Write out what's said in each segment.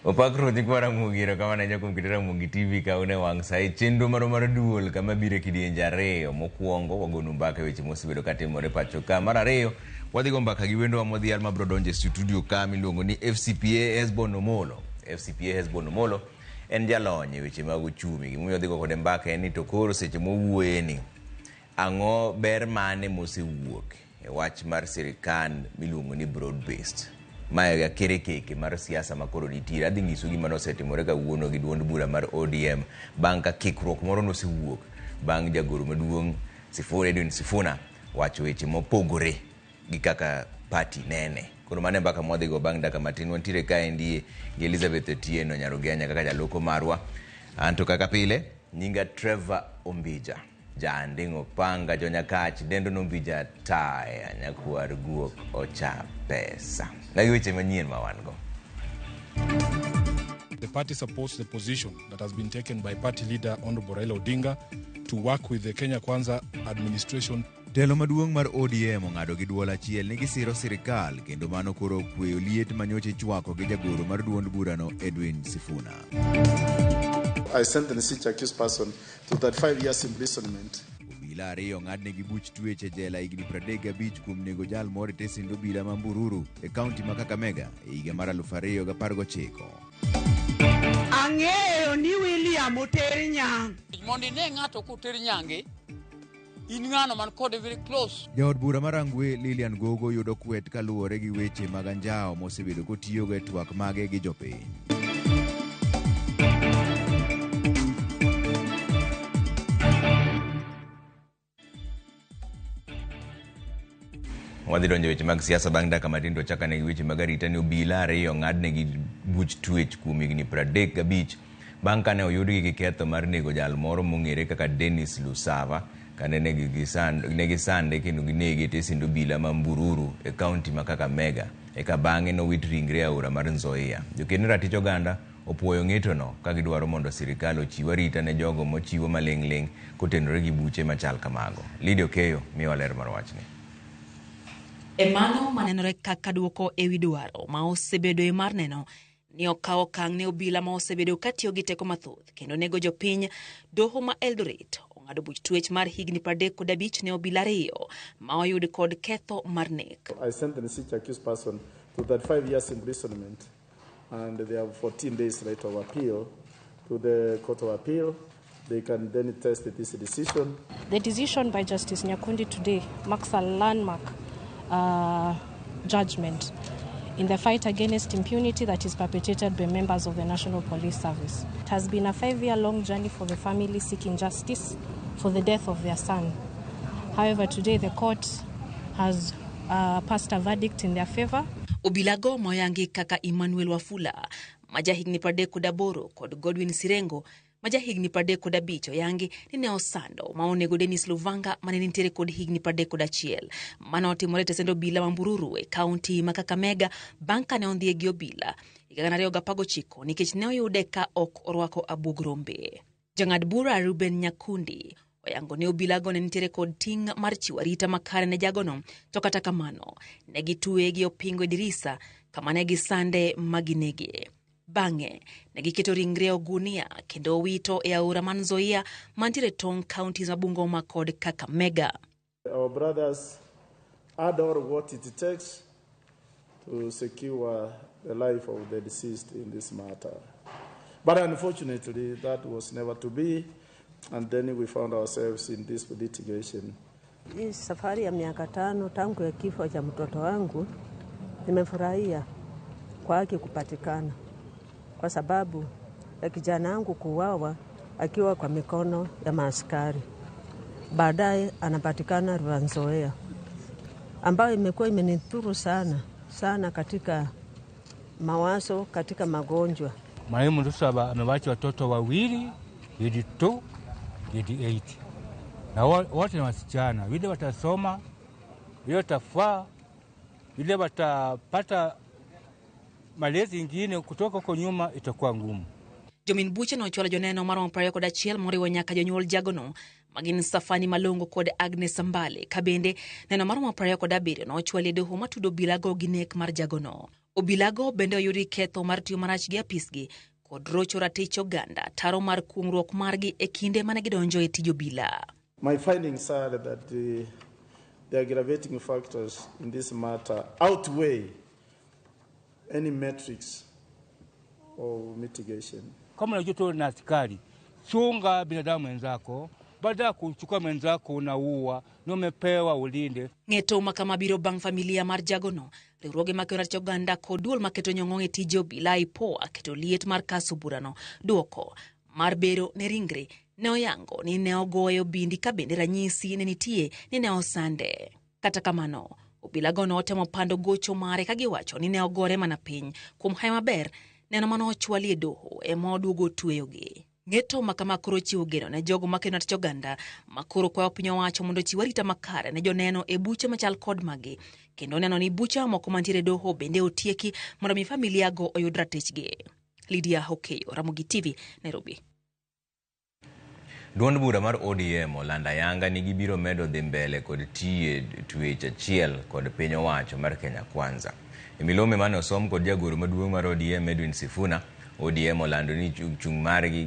Opak Ruoth nyikwa Ramogi erokamano ahinya kuom keto Ramogi TV ka une wang' sa e chenro marwa mar duol kama biro e kidienje ariyo. Mokwongo wagonu mbaka e weche mosebedo katimore pacho ka. Mar ariyo wadhi go mbaka gi wendowa modhial mabiro donjo e studio ka miluongo ni FCPA Hesbon Omolo. FCPA Hesbon Omolo en jalony e weche mag uchumi. Gimomiyo wadhi go kode mbaka en ni to koro seche mowuoye ni ang'o ber mane mosewuok e wach mar sirikand miluongo ni broad based. Mae akerekeke mar siasa ma koro nitiere. Adhi nyisu gima nosetimore kawuono gi duond bura mar ODM bang' ka kikruok moro nosewuok bang' jagoro maduong' Sifuna, Edwin Sifuna wacho weche mopogore gi kaka party nene. Koro mano e mbaka mwadhi go bang' dakika matin. Wantiere kaendi gi Elizabeth Otieno Nyarugenya kaka jaloko marwa. Anto kaka pile, nyinga Trevor Ombija. Janding'o panga jonyakach dendo nombija taya nyakwar guok ocha pesa. Magi weche manyien ma wan go. The party supports the position that has been taken by party leader Honorable Raila Odinga to work with the Kenya Kwanza administration. Telo maduong' mar ODM ong'ado gi duol achiel ni gisiro sirikal kendo mano koro okweyo liet ma nyocha ichwako gi jagoro mar duond burano Edwin Sifuna. I sentence each accused person to 35 years imprisonment. Obila ariyo ong'adnegi buch twech e jela higni 35 kuom nego jal moro e tesend obila ma Mbururu e kaunti ma Kakamega e higa mar 2019. Ang'eyo ni William oter nyange. Mondo ine ng'ato koter nyange, in ng'ano man kode very close. Jaod bura ma Rangwe Lilian Gogo yudo kwet kaluwore gi weche mag anjawo mosebedo kotiyogo e twak mage gi jopiny. Wadhi donjo e weche mag siasa bang' dakika matin to chakane gi weche mag arita ni obila ariyo ong'adnegi buch twech kuom higni 35 bang' kane oyudgi gi ketho mar nego jal moro mong'ere kaka Dennis Lusava kane ne gisande kendo ginege e tesend obila ma Mbururu e kaunti ma Kakamega eka bang'e nowit ringre e aora mar Nzoia. Joked ne ratich oganda opuoyo ng'etono ka gidwaro mondo sirikal ochiw arita ne jogo mochiwo maling' ling' kotenore gi buche machal kamago. Lydia Okeyo miyowa ler mar wachni. E mano manenore kaka duoko ewi dwaro ma osebedoe mar neno ni okaw okang' ne obila ma osebedo katiyo gi teko mathoth kendo nego jopiny. Doho ma Eldoret ong'ado buch twech mar higni 35 ne obila ariyo ma oyud kod ketho mar nek. I sentence each accused person to 35 years imprisonment and they have 14 days right of appeal to the Court of Appeal. They can then test this decision. The decision by Justice Nyakundi today marks a landmark judgment in the fight against impunity that is perpetrated by members of the National Police Service. It has been a 5-year-long journey for the family seeking justice for the death of their son. However, today the court has passed a verdict in their favor. Obilago moyangi kaka Emmanuel Wafula ma jahigni 38 kod Godwin Sirengo ma jahigni 35 oyangi ni ne osando ma onego Dennis Luvanga mane nitiere kod higni 31. Mano otimore e tesend obila ma Mbururu e kaunti ma Kakamega bang' kane ondhiye gi obila higa 2019 nikech ne oyude ka ok orwako abuog rombe. Jang'ad bura Ruben Nyakundi oyango ni obilago ne nitiere kod ting' mar chiwo arita makare ne jagono, to kata kamano ne gitweye gi opingo e dirisa kama ne gisande ma ginege. Bang'e ne giketo ringre e ogunia kendo wito e aora mar Nzoia mantiere tong' counties ma Bungoma kod Kakamega. Our brothers adore what it takes to secure the life of the deceased in this matter. But unfortunately, that was never to be, and then we found ourselves in this litigation. Hii safari ya miaka 5 tangu ya kifo cha mtoto wangu, nimefurahia kwa haki kupatikana, kwa sababu ya kijana wangu kuuawa akiwa kwa mikono ya maaskari. Baadaye anapatikana River Nzoia, ambayo imekuwa imenidhuru sana sana katika mawazo, katika magonjwa. Marehemu Lusaba amewacha watoto wawili, grade 2, grade 8. Na wote ni wasichana. Vile watasoma, vile watafaa, vile watapata malezi ingine kutoka huko nyuma itakuwa ngumu. Jomin buche nochwalo joneno maromo 21 moriwo nyaka jonyuol jagono magin Safani Malongo kod Agnes Ambale, ka bende neno maromo 27 nochwal e doho matudo obilago gi nek mar jagono. Obilago bende oyudi ketho mar tiyo marach gi apisgi kod rocho ratich oganda taro mar kuong'ruok margi e kinde mane gidonjo e tij obila. My findings are that the aggravating factors in this matter outweigh any metrics of mitigation. Kama unajua tu na askari, chunga binadamu mwenzako, baada ya kuchukua mwenzako unaua, na umepewa ulinde. Ng'eto makama biro bang' familia mar jagono, riwruoge makedo ratich oganda kod duol maketo nyong'ong e tije obila IPOA keto liet mar kaso burano. Duoko mar bero ne ringre ne oyango ni ne ogoye obindi ka bende ranyisi ne nitie ni ne osande. Kata kamano, obilago notemo pando gocho mare ka giwacho ni ne ogore mana piny. Kuom hayo maber, neno mane ochwali e doho ema oduogo tweyogi. Ng'eto makama koro chiwo geno ne jogo makedo ratich oganda makoro kwayo piny owacho mondo ochiw arita makare ne joneno e buche machal kod magi, kendo neno ni buche mamoko mantiere e doho bende otieki mondo mi familia go oyud ratichgi. Lydia Okeyo, Ramogi TV, Nairobi. Duond bura mar ODM olando ayanga ni gibiro medo dhi mbele kod tiye twech achiel kod piny owacho mar Kenya Kwanza. E milome mane osom kod jagoro maduong' mar ODM Edwin Sifuna, ODM olando ni chung' margi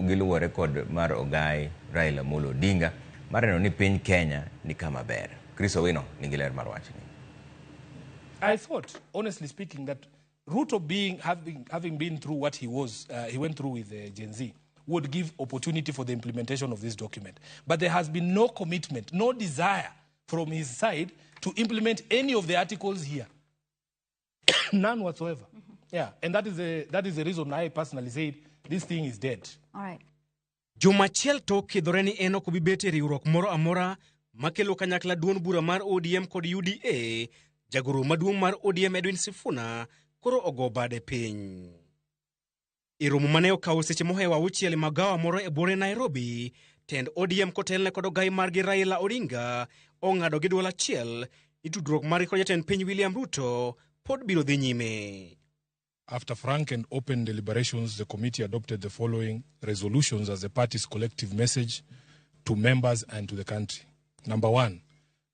giluwore kod mar ogai Raila Amolo Odinga mar neno ni piny Kenya ni kama ber. Chris Owino nigi ler mar wachni. I thought, honestly speaking, that Ruto having been through what he went through with Gen Z, would give opportunity for the implementation of this document. But there has been no commitment, no desire from his side to implement any of the articles here. None whatsoever. Mm-hmm. Yeah, and that is the reason I personally said this thing is dead. All right. Jumachiel to kidhore ni en ok obi bet e riwruok moro amora makelo kanyakla duond bura mar ODM kod UDA. Jagoro maduong' mar ODM Edwin Sifuna koro ogo bade piny. E romo mane okawo seche mohewo 6 e magawa moro e buore Nairobi, tend ODM kotelne kod ogai margi Raila Odinga ong'ado gi duol achiel ni tudruok margi kod jatend piny William Ruto pod biro dhi nyime. After frank and open deliberations, the committee adopted the following resolutions as the party's collective message to members and to the country. Number 1,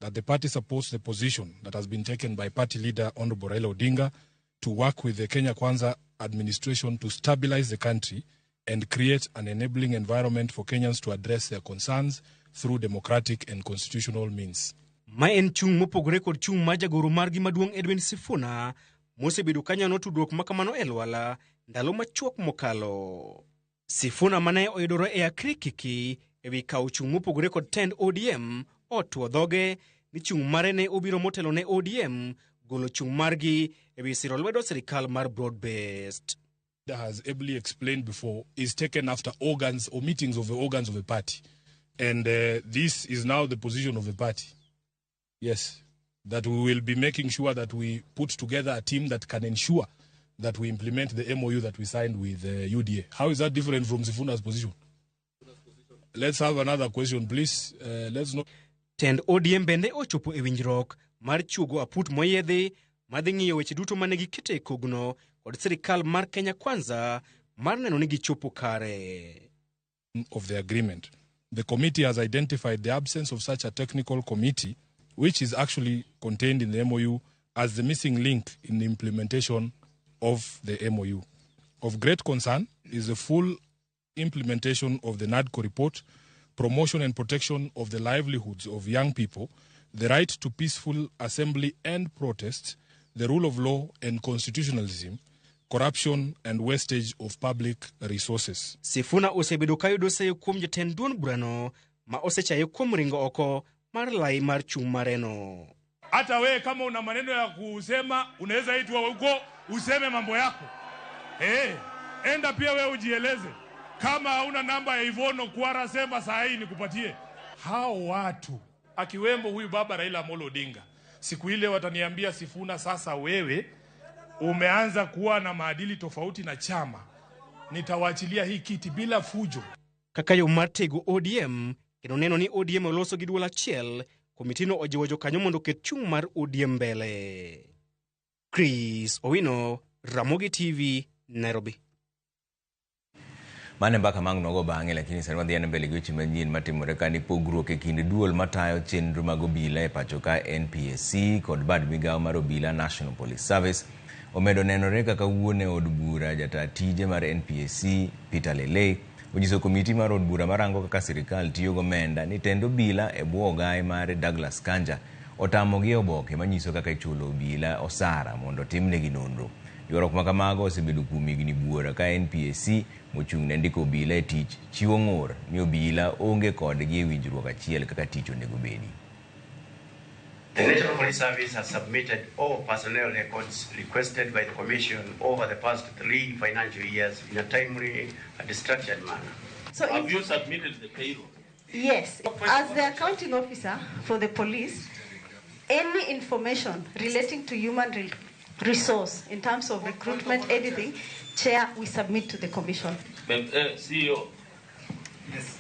that the party supports the position that has been taken by party leader Honorable Raila Odinga to work with the Kenya Kwanza administration to stabilize the country and create an enabling environment for Kenyans to address their concerns through democratic and constitutional means. Ma en chung' mopogore kod chung' mar jagoro margi maduong' Edwin Sifuna mosebedo kanyono tudruok makamano e lwala ndalo machuok mokalo. Sifuna mane oyudore e akrikiki ewi kawo chung' mopogore kod tend ODM otwo dhoge ni chung' mare ne obiro motelo ne ODM golo chung' margi ewi siro lwedo sirikal mar broad-based. Has ably explained before is taken after organs or meetings of the organs of the party, and this is now the position of the party. Yes, that we will be making sure that we put together a team that can ensure that we implement the MOU that we signed with UDA. How is that different from Sifuna's position? Let's have another question, please. Let's not. Tend ODM bende ochopo e winjruok mar chuogo aput moyiedhi madhi ng'iyo weche duto mane giketo e kogno kod sirikal mar Kenya Kwanza mar neno ni gichopo kare. Of the agreement, the committee has identified the absence of such a technical committee, which is actually contained in the MOU, as the missing link in the implementation of the MOU. Of great concern is the full implementation of the NADCO report, promotion and protection of the livelihoods of young people, the right to peaceful assembly and protest, the rule of law and constitutionalism, corruption and wastage of public resources. Sifuna osebedo kayudo seyo kuom jatend duond burano ma osechaye kuom ringo oko mar lai mar chung' mareno. Hata wewe kama una maneno ya kusema unaweza itwa huko useme mambo yako. Enda pia wewe ujieleze. Kama hauna namba ya Ivono Kwara sema saa hii nikupatie. Hao watu akiwemo huyu baba Raila Amolo Odinga, siku ile wataniambia Sifuna, sasa wewe umeanza kuwa na maadili tofauti na chama, nitawaachilia hii kiti bila fujo. Kaka yo mar tego ODM kendo neno ni ODM oloso gi duol achiel, komitino ojiwo jokanyo mondo oket chung' mar ODM mbele. Chris Owino, Ramogi TV, Nairobi. Mano e mbaka ma ang' nwago bang'e, lakini sani wadhi ane mbele gi weche manyien matimore ka ni pogruok e kind duol matayo chenro mag obila e pacho ka NPSC kod bad migawo mar obila National Police Service omedo nenore kaka wuon e od bura jata tije mar NPSC Peter Lelei onyiso komiti mar od bura marango kaka sirikal tiyo gomenda ni tend obila e bwo ogaye mare Douglas Kanja otamogi e oboke manyiso kaka ichulo obila osara mondo timnegi nonro. Ywaruok ma kamago osebedo kuom higni buora ka NPSC mochung' ne ndiko obila e tich chiwo ng'ur ni obila onge kodgi e winjruok achiel kaka tich onego bedi. The National Police Service has submitted all personnel records requested by the Commission over the past 3 financial years in a timely and structured manner. So have you submitted the payroll? Yes. As the accounting officer for the police, any information relating to human resource in terms of recruitment, anything, Chair, we submit to the Commission. CEO, yes.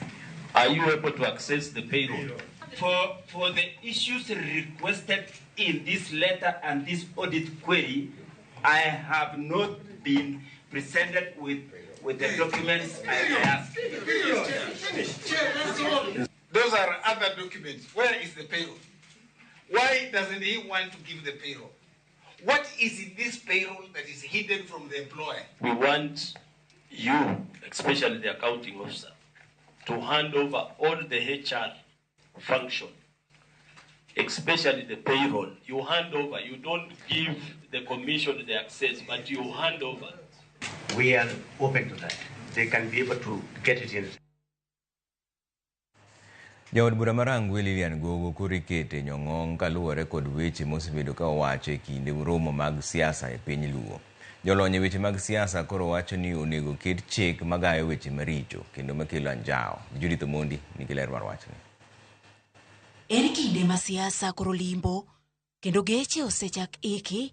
Are you able to access the payroll? For the issues requested in this letter and this audit query, I have not been presented with the documents I asked. Those are other documents. Where is the payroll? Why doesn't he want to give the payroll? What is in this payroll that is hidden from the employer? We want you, especially the accounting officer, to hand over all the HR function, especially the payroll. You hand over, you don't give the commission the access, but you hand over. We are open to that. They can be able to get it in. Jaod bura mar Rangwe Lilian Gogo koro ikete nyong'ong' kaluwore kod weche mosebedo ka owacho e kinde romo mag siasa e piny Luo. Jolony e weche mag siasa koro wacho ni onego ket chik magayo weche maricho kendo makelo anjawo. Judith Omondi nigi ler mar wachni. En kinde ma siasa koro limbo kendo geche osechak iki,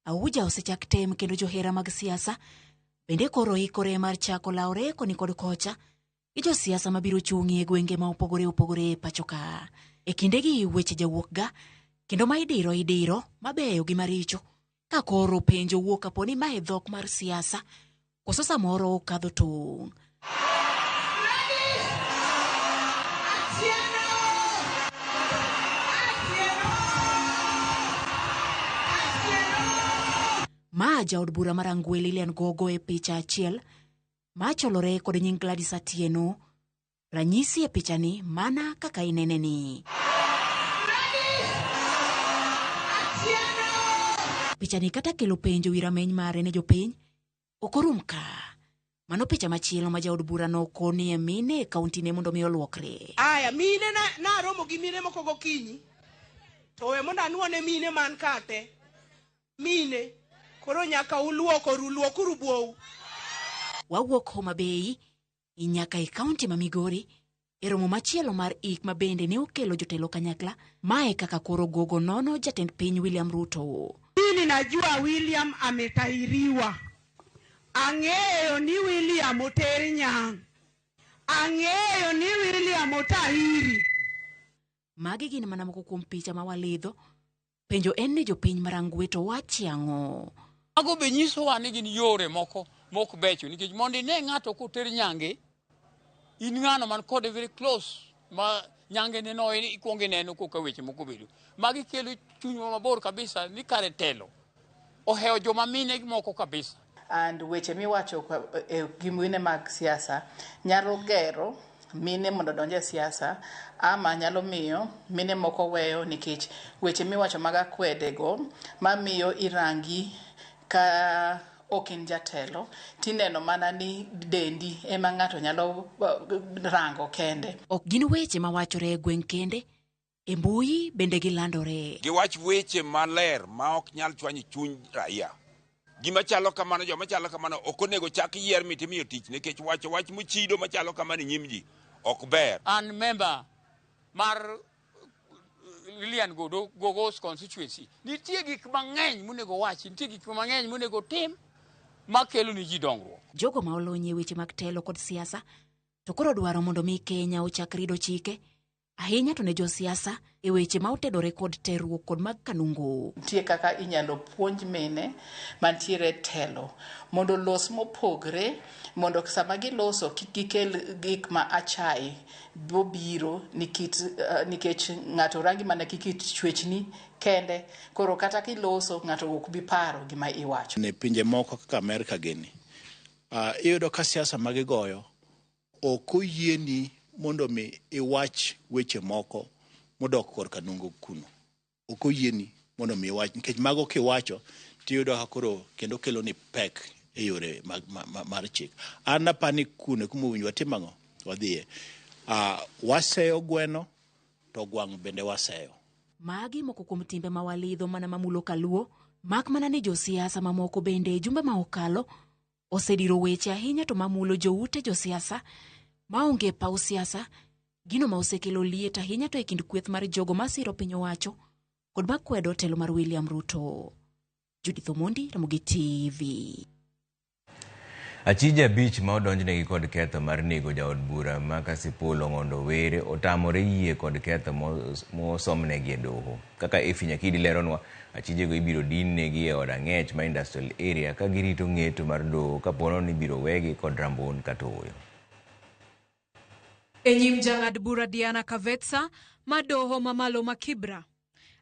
auja osechak tem kendo johera mag siasa bende koro ikore mar chako lawre koni kod kocha gi josiasa mabiro chung'ie gwenge ma opogore opogore e pacho ka. E kindegi weche jawuok ga kendo ma idiro idiro mabeyo gi maricho ka koro penjo wuok kapo ni mae dhok mar siasa koso samoro okadho tong'. Ma jaod bura mar Rangwe Lilian Gogo e picha achiel macholore kod nying Gladys Atieno, ranyisi e pichani mana kaka inene ni. Pichani kata kelo penjo wi rameny mare ne jopiny ok orum ka. Mano picha machielo ma jaod bura nokoni e mine e kaunti ne mondo mi oluokre. Aya, mine naromo gi mine moko gokinyi to we mondo anuone mine man kate. Mine koro nyaka uluokoru, luokuru buou. Wawuok Homa Bay nyaka e kaunti ma Migori e romo machielo mar ik ma bende ne okelo jotelo kanyakla. Mae kaka koro Gogo nono jatend piny William Ruto. Mimi najua William ametairiwa. Ang'eyo ni William oter nyang'. Ang'eyo ni William otahiri. Magi gin mana moko kuom picha ma walidho. Penjo en ni jopiny ma Rangwe to wachi ang'o? Mago be nyisowa ni gin yore moko mok becho nikech mondo ine ng'ato koter nyange, in ng'ano man kode very close ma nyange ne no ikuongo ineno koka weche moko bedo. Magi kelo chunywa mabor kabisa ni kare telo ohewo joma mine moko kabisa. And weche miwacho gi mine mag siasa nyalo gero mine mondo odonj e siasa ama nyalo miyo mine moko weyo nikech weche miwacho mag akwedego mamiyo irangi ka ok in jatelo tineno mana ni dendi ema ng'ato nyalo rango kende. Ok gin weche mawachore e gweng' kende, e mbui bende gilandore. Giwach weche maler ma ok nyal chwanyo chuny raia. Gima chalo kamano, joma chalo kamano ok onego chak yier mitimiyo tich nikech wacho wach mochido machalo kamano e nyim ji ok ber. An member mar Lilian Gogo's constituency. Nitie gik mang'eny monego wachi, nitie gik mang'eny monego tim makelo ni ji dongruok. Jogo ma olony e weche mag telo kod siasa to koro dwaro mondo mi Kenya ochak rido chike, ahinya to ne josiasa e weche ma otedore kod terruok kod mag kanungo. Nitie kaka inyalo puonj mine mantiere e telo mondo olos mopogre mondo sama giloso kik gikel gik ma achaye bobiro nikech ng'ato rangi mana gi kit chwechni kende koro kata kiloso ng'ato ok bi paro gima iwacho. Ne pinje moko kaka Amerka gini, iyudo ka siasa ma gigoyo ok oyieni mondo mi iwach weche moko modok korka nungo kuno. Ok oyieni mondo mi iwach nikech mago kiwacho tiyudo ka koro kendo kelo ni pek e yore mar chik. An apani kuno kuma owinjo watim ang'o? Wadhiye. Waseyo gweno to gwang' bende waseyo. Magi moko kuom timbe ma walidho mana mamulo kaluo, mak mana ni josiasa mamoko bende e jumbe ma okalo osediro weche ahinya to mamulo joute josiasa maonge paw siasa, gino ma osekelo liet ahinya to e kind kweth mar jogo masiro piny owacho kod makwedo telo mar William Ruto. Judith Omondi, Ramogi TV. Achije 5 ma odonjnegi kod ketho mar nego jaod bura ma Kasipul Ong'ondo Were otamore yie kod ketho mosomnegi e doho. Kaka Effie Nyakidi leronwa, achijego ibiro din-negi e od ang'ech ma Industrial Area ka girito ng'eto mar doho kapono ni ibiro wegi kod rambun kata ooyo. E nyim jang'ad bura Diana Kavetsa ma doho mamalo ma Kibra,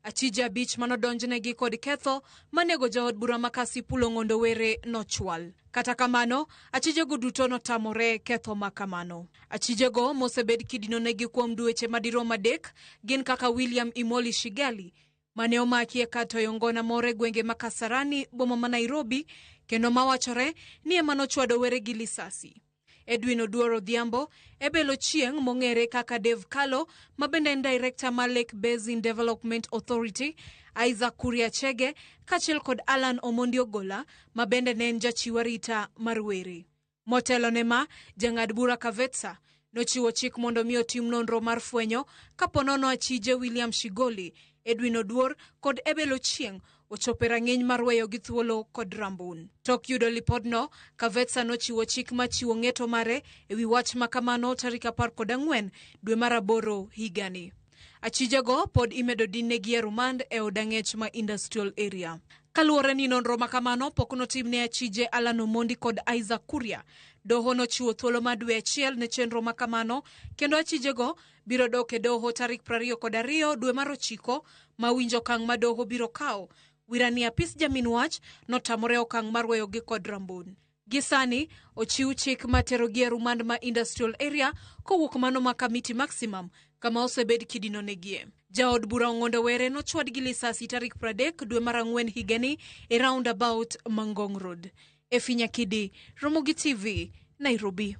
achije 5 manodonjnegi kod ketho manego jaod bura ma Kasipul Ong'ondo Were nochwal. Kata kamano, achijego duto notamore ketho ma kamano. Achijego mosebed kidinonegi kuom dweche madirom 3 gin kaka William Imoli Shigali mane omaki e kar toyo ngona moro e gwenge ma Kasarani, boma ma Nairobi, kendo mawachore ni ema nochwado Were gi lisasi. Edwin Oduor Odhiambo, Ebel Ochieng' mong'ere kaka Dave Kalo, ma bende en director mar Lake Basin Development Authority, Isaac Kuria Chege, kaachiel kod Alan Omondi Ogola, ma bende ne en jachiw arita mar Were. Motelo ne ma, jang'ad bura Kavetsa nochiwo chik mondo mi otim nonro mar fwenyo kapo nono achije William Shigoli, Edwin Oduor kod Ebel Ochieng' ochopo e rang'iny mar weyo gi thuolo kod rambun. Tok yudo lipodno, Kavetsa nochiwo chik machiwo ng'eto mare ewi wach ma kamano tarik 14 dwe mar 8 higani. Achijego pod imedo dinnegi e rumand e od ang'ech ma Industrial Area. Kaluwore ni nonro ma kamano pok notim ne achije Alan Omondi kod Isaac Kuria, doho nochiwo thuolo mar dwe 1 ne chenro ma kamano, kendo achijego biro dok e doho tarik 22 dwe mar 9 ma winjo okang' ma doho biro kawo. Wirani apis jamin wach notamore okang' mar weyogi kod rambun. Gi sani, ochiw chik materogi e rumand ma Industrial Area kowuok mano ma Kamiti Maximum kama osebed kidinonegie. Jaod bura Ong'ondo Were nochwad gi lisasi tarik 30 dwe mar 4 higani e roundabout Mangong Road. Effie Nyakidi, Ramogi TV, Nairobi.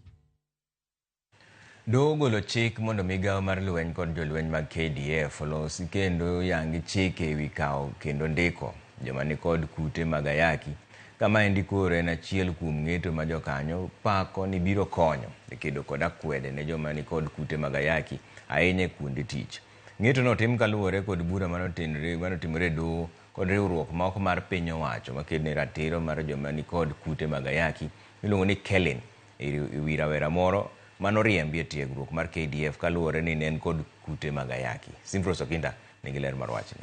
Doho ogolo chik mondo migawo mar lweny kod jolweny mag KDF olosi kendo yangi chike ewi kawo kendo ndiko joma nikod kute mag ayaki. Kama endi koro en achiel kuom ng'eto ma jokanyo pako ni biro konyo e kedo kod akwede ne joma nikod kute mag ayaki ahinya e kuonde tich. Ng'eto no otim kaluwore kod bura manotimore e doho kod riwruok ma ok mar piny owacho makedo ne ratiro mar joma nikod kute mag ayaki miluongo ni KELIN e wi rawera moro manoriembi e tiegruok mar KDF kaluwore ni ne en kod kute mag ayaki. Simfros Okinda nigi ler mar wachni.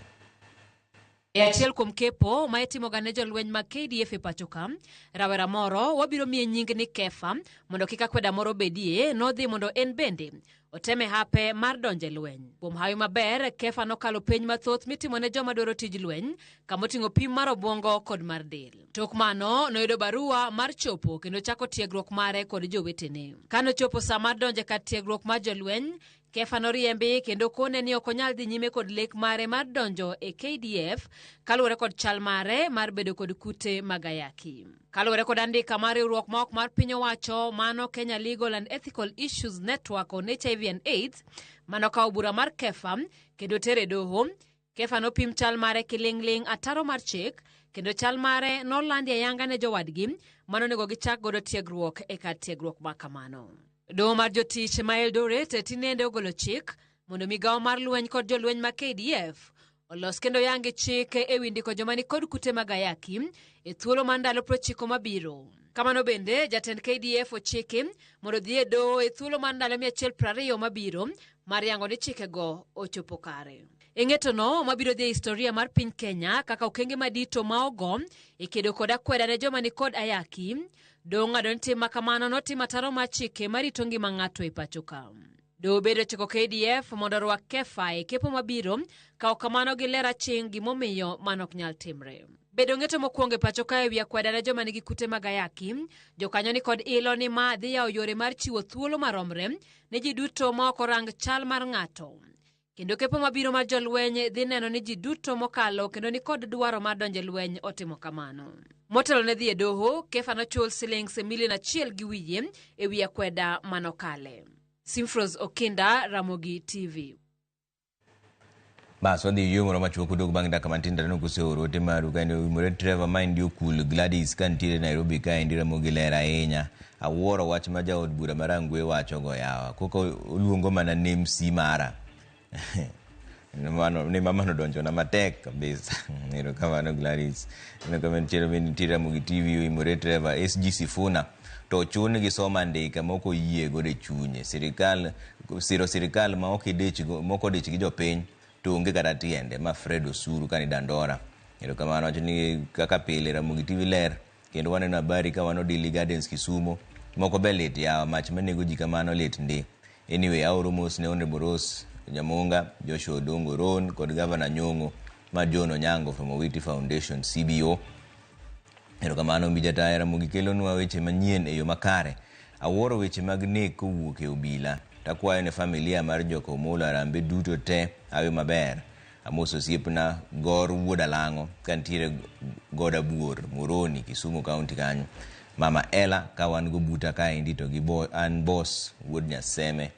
E achiel kuom kepo ma itimoga ne jolweny mag KDF e pacho ka, rawera moro wabiro miye nying ni Kefa mondo kik akweda moro bedie, nodhi mondo en bende oteme hape mar donjo e lweny. Kuom hawi maber, Kefa nokalo penj mathoth mitimo ne joma dwaro tij lweny, kamoting'o pim mar obwongo kod mar del. Tok mano, noyudo barua mar chopo kendo chako tiegruok mare kod jowetene. Kanochopo sa mar donjo e kar tiegruok mar jolweny, Kefa noriembi kendo kone ni ok onyal dhi nyime kod lek mare mar donjo e KDF kaluwore kod chal mare mar bedo kod kute mag ayaki. Kaluwore kod andika mar riwruok ma ok mar piny owacho mano Kenya Legal and Ethical Issues Network on HIV and AIDS manokawo bura mar Kefa kendo tere doho, Kefa nopim chal mare kiling'ling' ataro mar chik kendo chal mare nolandi ayanga ne jowadgi manonego gichak godo tiegruok e kar tiegruok ma kamano. Doho mar jotich ma Eldoret tinende ogolo chik mondo migawo mar lweny kod jolweny ma KDF olos kendo yangi chik ewi ndiko joma nikod kute mag ayaki e thuolo mar ndalo 90 mabiro. Kamano bende jatend KDF ochiki mondo odhi e doho e thuolo mar ndalo 120 mabiro mar yango ni chikego ochopo kare. E ng'etono mabiro dhi e historia mar piny Kenya kaka okenge madito ma ogo e kedo kod akweda ne joma nikod ayaki, doho ng'ado ni tim makamano notimo ataro mar chike marito ngima ng'ato e pacho ka. Doho bende ochiko KDF mondo orwak Kefa e kepo mabiro ka ok kamano giler aching' gimomiyo mano ok nyal timre. Bedo ng'eto mokwongo e pacho ka e wi akweda ne joma nigi kute mag ayaki, jokanyo ni kod ilo ni ma dhi yawo yore mar chiwo thuolo maromre ne ji duto ma ok orang chal mar ng'ato. Kendo kepo mabiro mar jolweny dhi neno ni ji duto mokalo kendo ni kod dwaro mar donjo e lweny otimo kamano. Motelo ne dhi e doho, Kefa nochul silings milion 1.5 e wi akweda manokale. Simfros Okinda, Ramogi TV. Bas wadhi yueyo moro machuok udog bang' dakika matin taneno kuseoro ote maru kaendi oimore Trevor Maendi Okul Gladys ka nitiere Nairobi kaendi Ramogi ler ahinya. Awuoro wach ma jaod bura ma Rangwe wacho go yawa. Koka oluongo mana nemsi mara. Mano ni mama nodonjona matek kabisa. Erokamano Gladys. Aneno ka nitiere nitiere Ramogi TV oimore Trevor SG Sifuna to ochun gi somo andika mok oyie godo e chunye. Sirikal siro sirikal ma ok idich go mok odich gi jopiny to onge kata tiende. Ma Fred Osuru kani Dandora. Erokamano wacho ni kaka pile Ramogi TV ler kendo waneno habari ka wan Odili Gardens Kisumo. Moko be lit yawa mach manego ji kamano lit ndi. Anyway, aoro mos ne Honorable Rose Nyamunga, Joshua Odongo Ron kod Governor Nyong'o ma John Onyango from Owiti Foundation CBO. Erokamano Mbija Taya Ramogi kelonwa weche manyien e yo makare. Awuoro weche mag nek kowuok e obila. Takwayo ne familia mar joka Omolo Arambe duto te hawi maber. Amoso osiepna Gor wuod Alang'o kantiere Goda Buor, Moroni, Kisumu County kanyo. Mama Ella ka wan go buta kaendi to gi bo, an boss wuod Nyaseme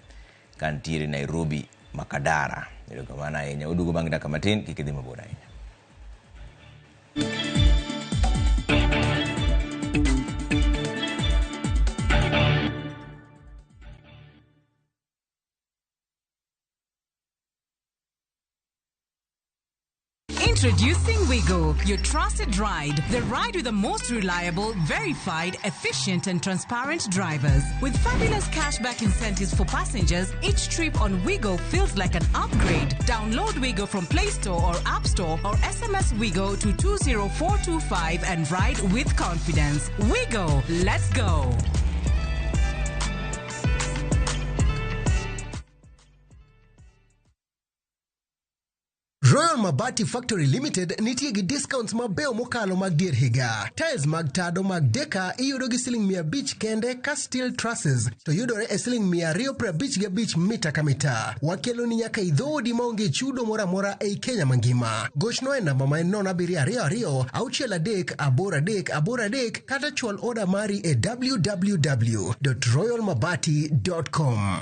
kantiere Nairobi Makadara. Erokamano ahinya. Waduogo bang' dakika matin, kik idhi mabor ahinya. Introducing Wigo, your trusted ride. The ride with the most reliable, verified, efficient, and transparent drivers. With fabulous cashback incentives for passengers, each trip on Wigo feels like an upgrade. Download Wigo from Play Store or App Store or SMS Wigo to 20425 and ride with confidence. Wigo, let's go. Royal Mabati Factory Limited nitie gi discounts mabeyo mokalo mag dier higa. Tiles mag tado mag deka iyudo gi siling 500 kende ka steel trusses to yudore e siling 255 mita ka mita. Wakeloni nyaka i dhoodi maonge chudo moro amora ei Kenya mangima. Gochnwa e namba ma en 0722 63 83 83 kata chwal oda mari e www.royalmabati.com.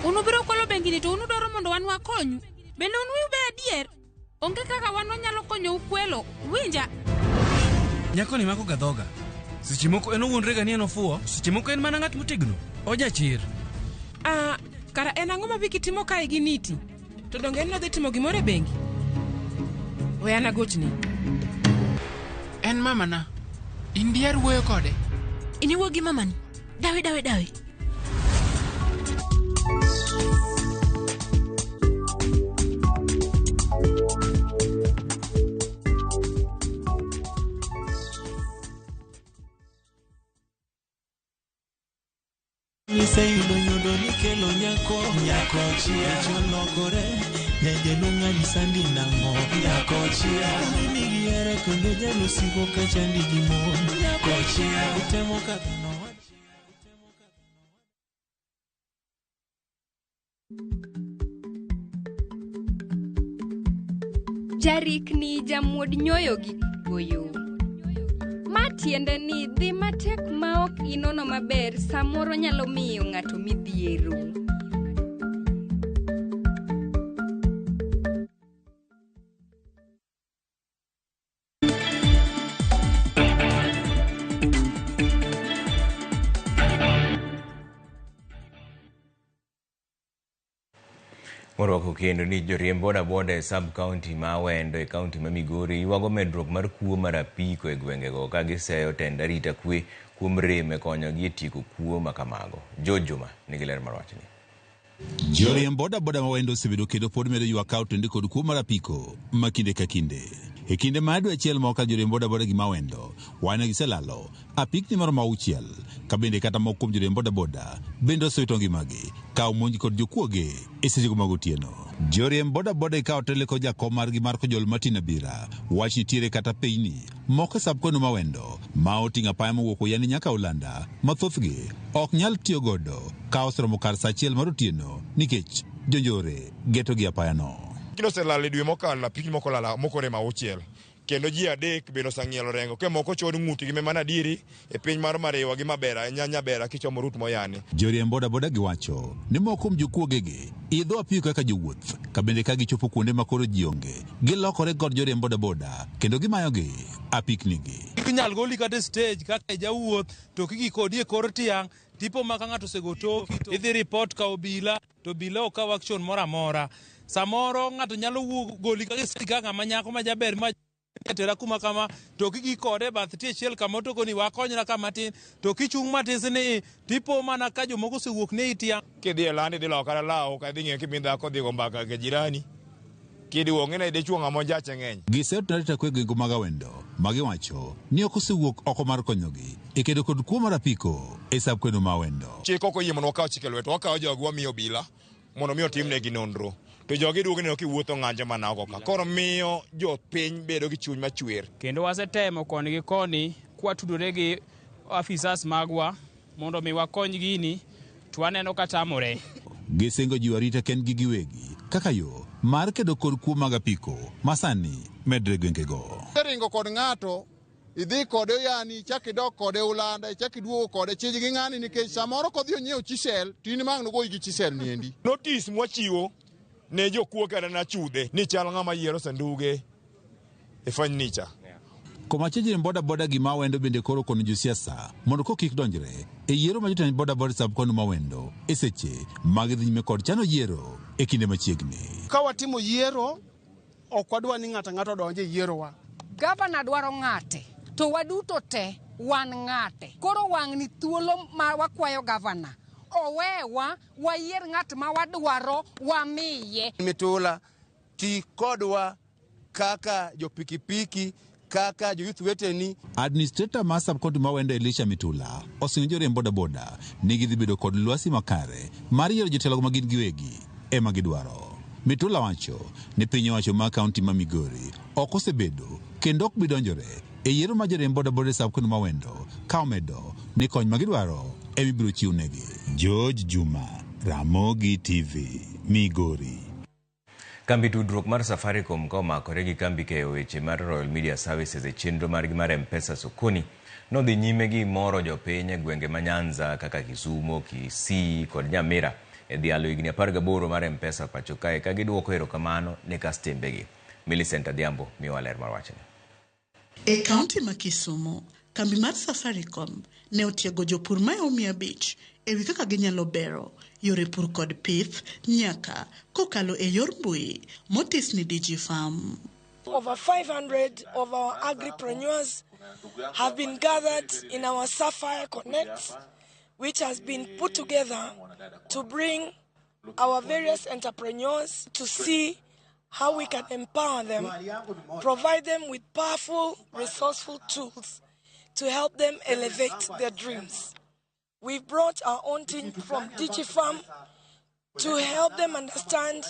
Un ubiro kwalo bengini to un udwaro mondo wan wakonyu. Bende un wiu be adier? Onge kaka wan wanyalo konyou kwelo. Winja. Nyakoni mako ga dhoga. Seche moko en owuondrega ni en ofuwo, seche moko en mana ng'at motegno. Ojachir. Ah, kara en ang'o ma Viki timo kae gi Niti? To donge en nodhi timo gimoro e bengi? We an agochni. En mamana. In diher wuoyo kode? In iwuo gi mamani? Dawe, dawe, dawe. Iseyudo nyodo nikelo nyako nyako chia cholokore nyajalo ng'ani sandi nang'o nyako chia nigi here kendo jalo siko ka chandi gi mon nyako chia utemo kadho nowach Jarikni jamuod nyoyo gi goyo. Ma tiende ni dhi matek maok inono maber samoro nyalo miyo ng'ato midhiero. Warwako kendo ni joriemb bodaboda e sub county ma Awendo e kaunti ma Migori ywago medruok mar kuo mar apiko e gwengego ka giseyo tend arita kwe kuom rem e konyogi e tieko kuo ma kamago. George Juma nigi ler mar wachni. Joriemb bodaboda ma Awendo osebedo kendo pod medo ywak ka otende kod kuo mar apiko ma kinde ka kinde. E kinde mar dwe achiel mokalo joriemb bodaboda gi ma Awendo wane giselalo apikni maromo 6 ka bende kata moko kuom joriemb bodaboda bende osewito ngimagi ka omonj kod jokuoge e sechego mag otieno. Joriemb bodaboda ikawo tele kod jakom margi mar Kojol Martin Abira wach nitiere kata pinyni moko e sub kono ma Awendo ma oting'o apaya mowuok Oyani nyaka Olanda ma thothgi ok nyal tiyo godo ka oseromo kar saa 1 mar otieno nikech jonjore geto gi apayano. Kendo oselal e dwe mokalo apikni moko olal moko orem 6 kendo ji 3 bende oseng'ielo rengo ke moko chod ng'utgi mana adieri e piny mar Mariwa gi Mabera Nyabera kichomo rut Moyani. Joriemb bodaboda giwacho ni moko kuom jokuogegi idho apiko kaka jowuoth ka bende ka gichopo kuonde ma koro ji onge gilokore kod joriemb bodaboda kendo gimayogi apiknigi. Inyal goli kata e stage kaka jawuoth to kigi kodi e kor tiang' tipo ma ka ng'ato osego toki to idhi report ka obila to obila ok kaw action moro amora. Samoro ng'ato nyalo goli kaka e stage kaka ng'ama nyako ma jaber ma tera kuma kama to kigi kode bath tie achiel kama to koni wakonyra kama tin to kichung' matis ni tipo mana ka jomoko osewuok ne itia. Kidhi e landi idhi loko kata law ka idhi ng'iyo kibin dhako dhi go mbaka gi jirani kidi wong'e ne dichuo ng'ama onjache ng'eny. Giseto arita kwe gwenge mag Awendo ma giwacho ni ok osewuok oko mar konyogi e kedo kod kuo mar apiko e sub kweno ma Awendo. Chik ok oyie mondo wakaw chik e lwetwa, wakawo jogi wamiyo obila mondo mi otimnegi nonro. To jogi duogo neno kiwuotho ng'anjo mana oko ka. Koro miyo jopiny bedo gi chuny machwer. Kendo wasetemo koni gi koni kwatudore gi afisas magwa mondo mi wakony gini to waneno ka tamore. Gisingo jiwo arita kendgi giwegi kaka yo mar kedo kod kuo mag apiko ma sani medre gwengego. Ringo kod ng'ato idhi kode Oyani, ichak idok kode Ulanda, ichak iduogo kode chij gi ng'ani nikech samoro kodhi onyiewo chisel to in ma ang' nogoyi gi chisel ni endi. Notice mwachiwo ne jokuo kata na chudhe ni chal ng'ama yiero sanduge e furniture. Komachielo joriemb bodaboda gi ma Awendo bende koro kono josiasa mondo ko kik donjre e yiero ma jotend bodaboda sub kono ma Awendo e seche mag dhi nyime kod chano yiero e kinde machiegni. Ka watimo yiero, ok wadwa ni ng'ato ang'ato odonj e yierowa. Gavana dwaro ng'ate, to waduto te wan ng'ate. Koro wang'ni thuolo ma wakwayo gavana, owewa wayier ng'at ma wadwaro wamiye. Mitula, ti kodwa kaka jopikipiki, kaka joyouth weteni. Administrator mar sub county ma Awendo Elisha Mitula osingo joriemb bodaboda ni gidhi bedo kod lwasi makare mar yiero jotelo ma gin giwegi ema gidwaro. Mitula wacho ni piny owacho mar kaunti ma Migori ok osebedo kendo ok bi donjore e yiero ma joriemb bodaboda e sub county ma Awendo ka omedo ni kony ma gidwaro ema ibiro chiwnegi. George Juma, Ramogi TV, Migori. Kambi tudruok mar Safaricom ka omakore gi kambi keyo weche mar Royal Media Services e chenro margi mar M-Pesa Sokoni nodhi nyime gi moro jopiny e gwenge ma Nyanza kaka Kisumo, Kisii kod Nyamira e dhialo higni 18 mar M-Pesa pacho kae ka giduoko erokamano ne kastembegi. Millicent Adhiambo miyowa ler mar wachni. E kaunti ma Kisumo, kambi mar Safaricom ne otiego jopur maeo 500 e wi kaka ginyalo bero yore pur kod pith nyaka kokalo e yor mbui motis ni DigiFarm. Over 500 of our agripreneurs have been gathered in our Sapphire Connect, which has been put together to bring our various entrepreneurs to see how we can empower them, provide them with powerful, resourceful tools to help them elevate their dreams. We've brought our own team from DigiFarm to help them understand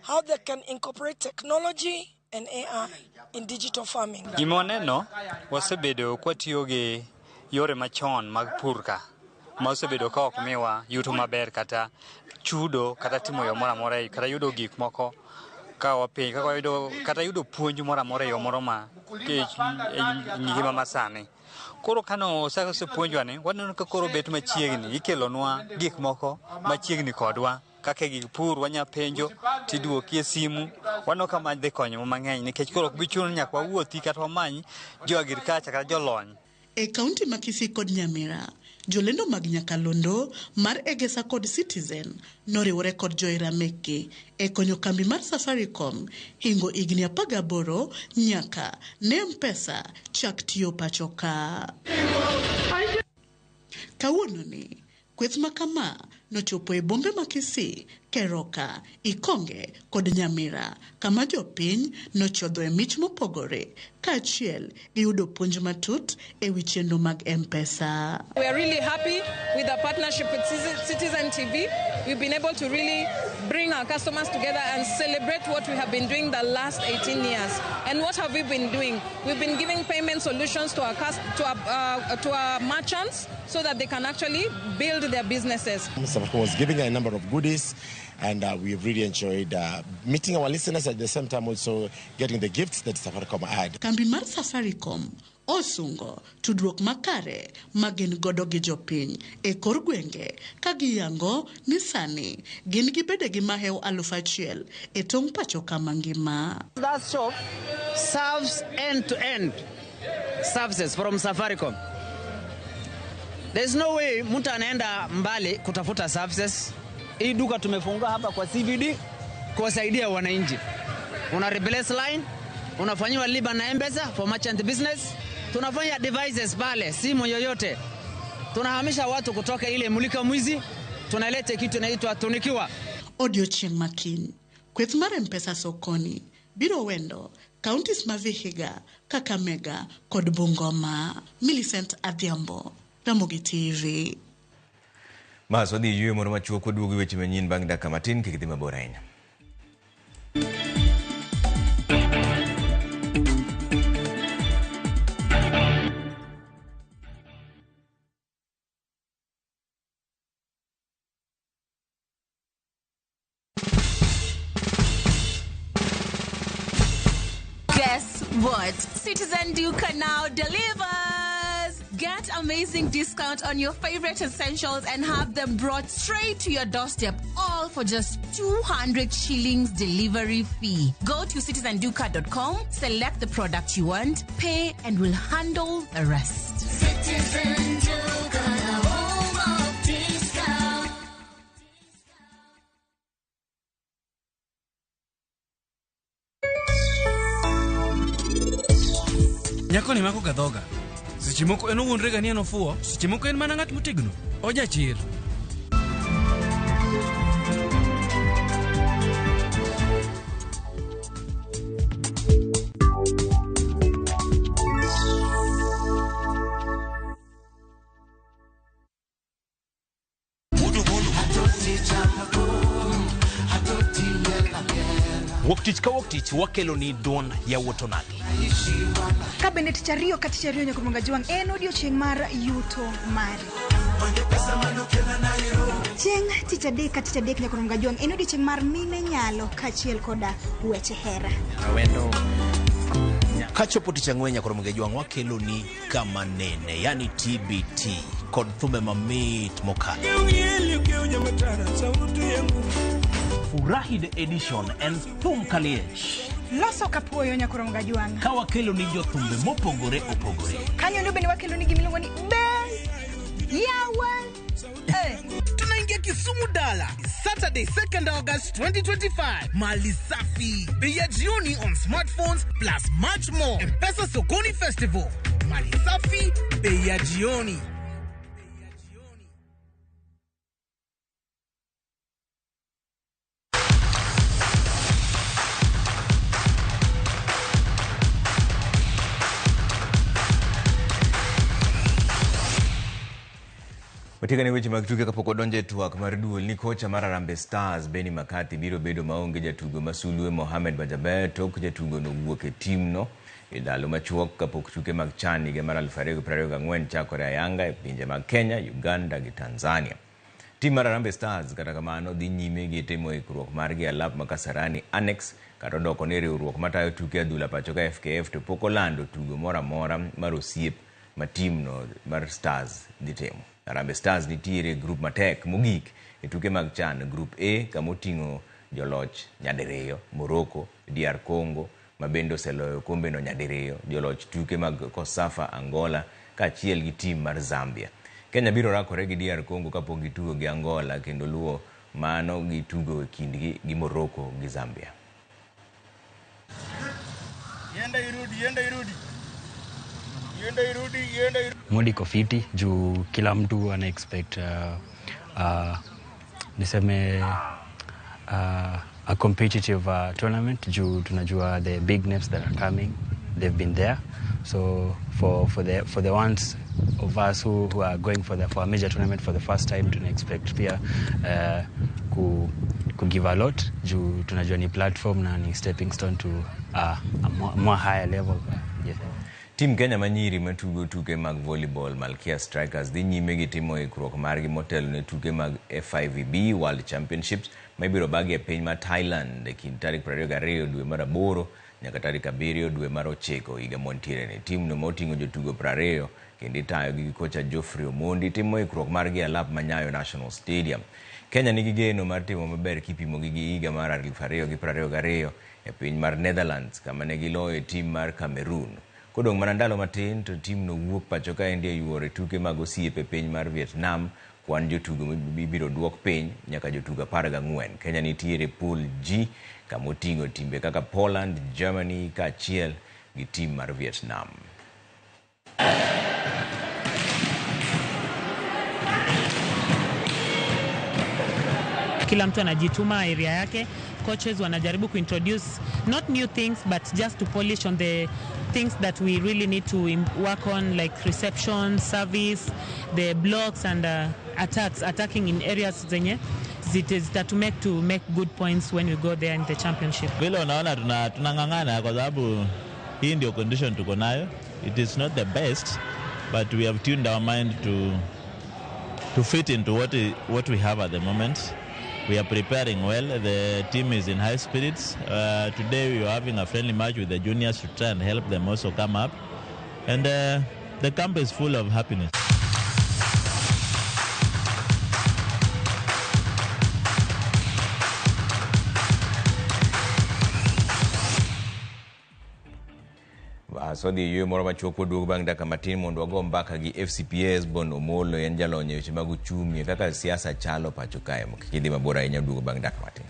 how they can incorporate technology and AI in digital farming. Gima waneno, wasebedo kwatiyo gi yore machon mag pur ka, ma osebedo ka ok miwa yuto maber kata chudo kata timo yo moro amora kata yudo gik moko ka wapiny kaka wayudo kata yudo puonj moro amora e yo moro ma e ngima masani. Koro kano osepuonjwa ni waneno ka koro bet machiegni, ikelonwa gik moko machiegni kodwa kaka gik pur wanya penjo tiduoki e simu, waneno ka ma dhi konyowa mang'eny nikech koro ok bi chuno ni nyaka wawuothi kata wamany jo agriculture kata jolony. E kaunti ma Kisii kod Nyamira, jolendo mag nyakalondo mar Egesa kod Citizen noriwore kod johera mekgi e konyo kambi mar Safaricom hingo higni 18 nyaka ne M-Pesa chak tiyo pacho ka. Kawuono ni, kweth ma kama nochopo e bombe ma Kisii, Keroka, Ikonge kod Nyamira kama jopiny nochodhoe mich mopogore kaachiel gi yudo puonj matut e wi chenro mag M-Pesa. We are really happy with the partnership with Citizen TV. We've been able to really bring our customers together and celebrate what we have been doing the last 18 years. And what have we been doing? We've been giving payment solutions to our, to our merchants so that they can actually build their businesses. Safaricom was giving a number of goodies, and we've really enjoyed meeting our listeners at the same time also getting the gifts that Safaricom had. Kambi mar Safaricom osungo tudruok makare ma gin godo gi jopiny e kor gwenge ka giyango ni sani gin gi bedegi mahew 1000 e tong' pacho ka mangima. That shop serves end-to-end services from Safaricom. There's no way mtu anaenda mbali kutafuta services. Hii duka tumefungua hapa kwa CBD kuwasaidia wananchi. Una replace line, unafanyiwa lipa na M-Pesa for merchant business. Tunafanya devices pale, simu yoyote. Tunahamisha watu kutoka ile mulika mwizi, tunaleta kitu inaitwa tunikiwa. Odiochieng' makiny, kweth mar M-Pesa sokoni biro wendo counties ma Vihiga, Kakamega kod Bungoma. Millicent Adhiambo, Ramogi TV. Mas wadhi yueyo moro machuok waduogo weche manyien bang' dakika matin kik idhi mabor ahinya. Guess what? Citizen Duka now delivers! Get amazing discount on your favorite essentials and have them brought straight to your doorstep, all for just 200 shillings delivery fee. Go to citizenduka.com, select the product you want, pay, and we'll handle the rest. Citizen Duka, the home of discount. Nyako ni mako ga dhoga. Seche moko en owuondre ga ni en ofuwo, seche moko en mana ng'at motegno. Ojachir. Wuok tich ka wuok tich wakelo ni duond yawuot onagi. Ka bende tich ariyo ka tich ariyo nyaka Mwanga Jwang' en odiochieng' mar yuto mari. Chieng' tich adek ka tich adek nyaka Mwanga Jwang' en odiochieng' mar mine nyalo kaachiel koda weche hera. Awendo. Kachopo tich ang'wen nyaka Mwanga Jwang' wakelo ni kama nene, yani TBT kod thumbe mamit mokalo. Furahi the edition and thum kaliech. Loso kapuoyo nyaka Mwanga Jwang'. Ka wakelo ni jothumbe mopogore opogore. Kanyo ndio bende wakelo ni gimiluongo ni be yawa. Tunaingia Kisumu Dala Saturday 2nd August 2025. Mali safi, bei ya jioni on smartphones plus much more. M-Pesa Sokoni Festival. Mali safi, bei ya jioni. Watikane weche mag tuke kapok odonjo e twak mar duol ni kocha mar Harambee Stars Benni McCarthy biro bedo maonge jatugo ma sulwe Mohamed Bajaber tok jatugo no wuok e timno e ndalo machuok kapok tuke mag CHAN higa mar 2024 chakore ayanga e pinje mag Kenya, Uganda gi Tanzania. Tim mar Harambee Stars kata kamano dhi nyime gi timo ikruok margi e alap ma Kasarani Annex kata odoko ni riwruok matayo tuke adhula pacho ka FKF to pok olando tugo moro amora mar osiep ma timno mar Stars dhi timo. Harambee Stars nitiere e grup matek mogik e tuke mag CHAN Group A kama oting'o joloch nyadiriyo Morocco, DR Congo ma bende oseloyo okombeno nyadiriyo, joloch tuke mag COSAFA Angola kaachiel gi tim mar Zambia. Kenya biro rakore gi DR Congo kapok gitugo gi Angola kendo luwo mano gitugo e kindgi gi Morocco gi Zambia. Yenda irudi, yenda irudi. Yenda irudi, yenda irudi. Mood iko fiti juu kila mtu ana expect niseme a competitive tournament juu tunajua the big names that are coming, they've been there. So for the ones of us who are going for a major tournament for the first time, tuna expect pia ku give a lot juu tunajua ni platform na ni stepping stone to a more higher level. Yeah. Tim Kenya manyiri matugo tuke mag volleyball Malkia Strikers dhi nyime gi timo ikruok margi motelo ne tuke mag FIVB World Championships ma ibiro bagi e piny mar Thailand e kind tarik 22 dwe mar aboro nyaka tarik 7 dwe mar ochiko higa mwantiere ni. Timno ma oting'o jotugo 20 kendo itayo gi kocha Geoffrey Omondi timo ikruok margi e alap ma Nyayo National Stadium. Kenya nigi geno mar timo maber kipimogi gi higa mar 2022 e piny mar Netherlands kama ne giloyo tim mar Cameroon. Kodong' mana ndalo matin to timno wuok pacho kaendi e yuoro e tuke mag osiep e piny mar Vietnam. Kwan jotugo ibiro duok piny nyaka jotugo 14. Kenya nitiere pool G kama oting'o timbe kaka Poland, Germany kaachiel gi tim mar Vietnam. Kila mtu anajituma area yake. Coaches wanajaribu kuintroduce not new things but just to polish on the things that we really need to work on, like reception, service, the blocks and attacks, attacking in areas zenye zitatu make to make good points when we go there in the championship. Vile unaona tunang'ang'ana kwa sababu hii ndio condition tuko nayo. It is not the best, but we have tuned our mind to fit into what we have at the moment. We are preparing well. The team is in high spirits. Today we are having a friendly match with the juniors to try and help them also come up. And the camp is full of happiness. Wadhi e yweyo moro machuok waduogo bang' dakika matin mondo wago mbaka gi FCPA Esbon Omolo, en jalony e weche mag uchumi kaka siasa chalo pacho kae. Kik idhi mabor ahinya, waduogo bang' dakika matin.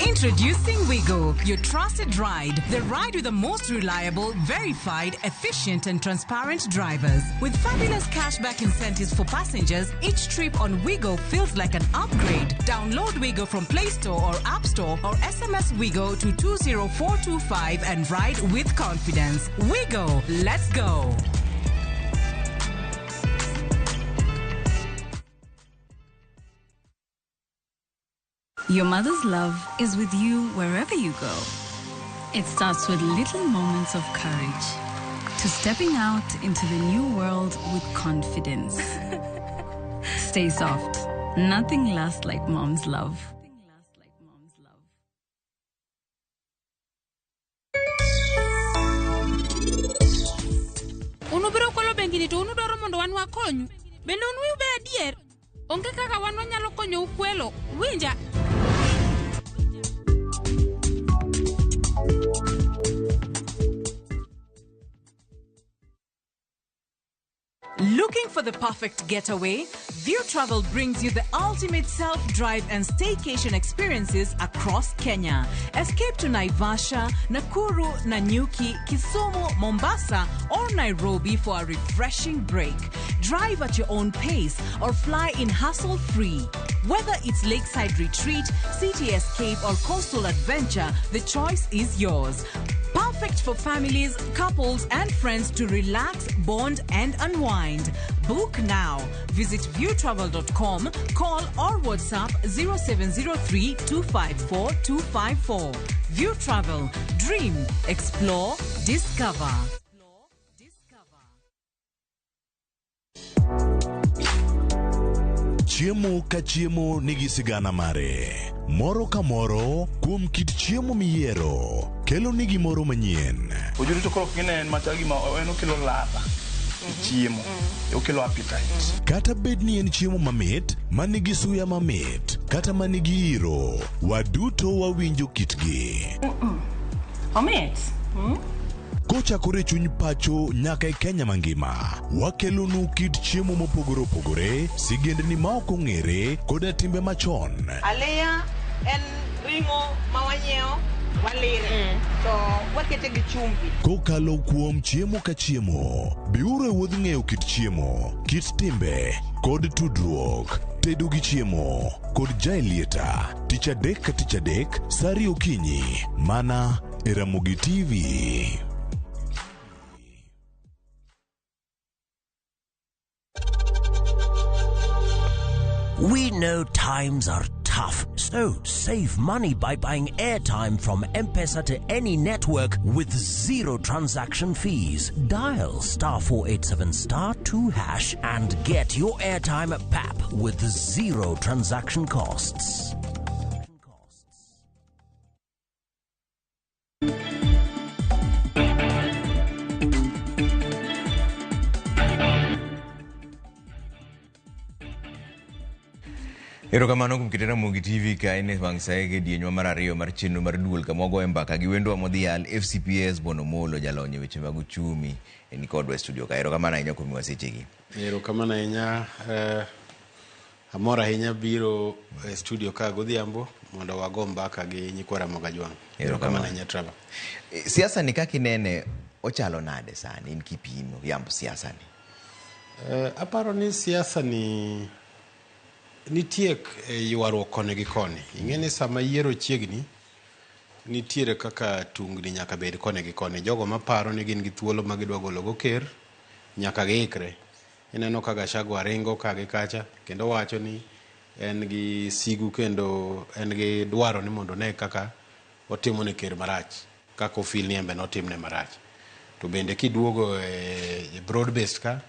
Introducing Wigo, your trusted ride. The ride with the most reliable, verified, efficient and transparent drivers. With fabulous cashback incentives for passengers, each trip on Wigo feels like an upgrade. Download Wigo from Play Store or App Store or SMS Wigo to 20425 and ride with confidence. Wigo, let's go. Your mother's love is with you wherever you go. It starts with little moments of courage, to stepping out into the new world with confidence. Stay soft. Nothing lasts like mom's love. Unubiro kwalo bengi to unudwaro mondo wan wakonyu. Bende un wiu be adier? Onge kaka wan wanyalo konyou kwelo. Winja. Looking for the perfect getaway? View Travel brings you the ultimate self-drive and staycation experiences across Kenya. Escape to Naivasha, Nakuru, Nanyuki, Kisumu, Mombasa, or Nairobi for a refreshing break. Drive at your own pace or fly in hassle-free. Whether it's lakeside retreat, city escape, or coastal adventure, the choice is yours. Perfect for families, couples, and friends to relax, bond, and unwind. Book now. Visit viewtravel.com, call or WhatsApp 0703 254 254. View Travel. Dream, explore, discover. Chiemo ka chiemo nigi sigana mare. Moro ka moro kuom kit chiemo miyiero kelo ni gimoro manyien. Ojuri to koro kine en machal gima en okelo ladha. Chiemo. Okelo appetite. Kata bed ni en chiemo mamit, manigi suya mamit, kata manigi iro, waduto wawinjo kitgi. Omit. Kochakore chuny pacho nyaka e Kenya mangima, wakelonu kit chiemo mopogore opogore, sigendni ma ok ong'ere, koda timbe machon. Aliya en ring'o ma wanyiewo walire to wakete gi chumbi. Kokalo kuom chiemo ka chiemo, biuru e wuodh ng'eyo kit chiemo, kit timbe, kod tudruok. Tedo gi chiemo kod Jaelieta, tich adek ka tich adek, sa ariyo okinyi, mana e Ramogi TV. We know times are tough, so save money by buying airtime from M-Pesa to any network with zero transaction fees. Dial star 487 star 2 hash and get your airtime at PAP with zero transaction costs. Erokamano kuom kete Ramogi TV ka en e wang' sa e kidienjwa mar ariyo mar chenro mar duol kama wagoye mbaka gi wendwa modhial FCPS Bwana Omolo jalony e weche mag uchumi ni kodwa e studio ka. Erokamano ahinya kuom miwa sechegi. Erokamano ahinya. Amor ahinya biro e studio ka godhiambo mondo wago mbaka gi nyikwa Ramogi Ajwang'. Erokamano ahinya Trevor. Siasa ni kaka inene ochalo nade sani in kipimo yamb siasa ni? Aparo ni siasa ni nitie ywaruok koni gi koni. Ing'e ni sama yiero chiegni, nitiere kaka tungni nyaka bed koni gi koni. Jogo maparo ni gin gi thuolo ma gidwa golo go ker, nyaka giikre. Ineno ka Gachagua ringo ka gi kacha, kendo wacho ni en gi sigu kendo en gi dwaro ni mondo one kaka otimo ne ker marach, kaka ofil ni en be notimne marach. To bende kiduogo e broad based ka,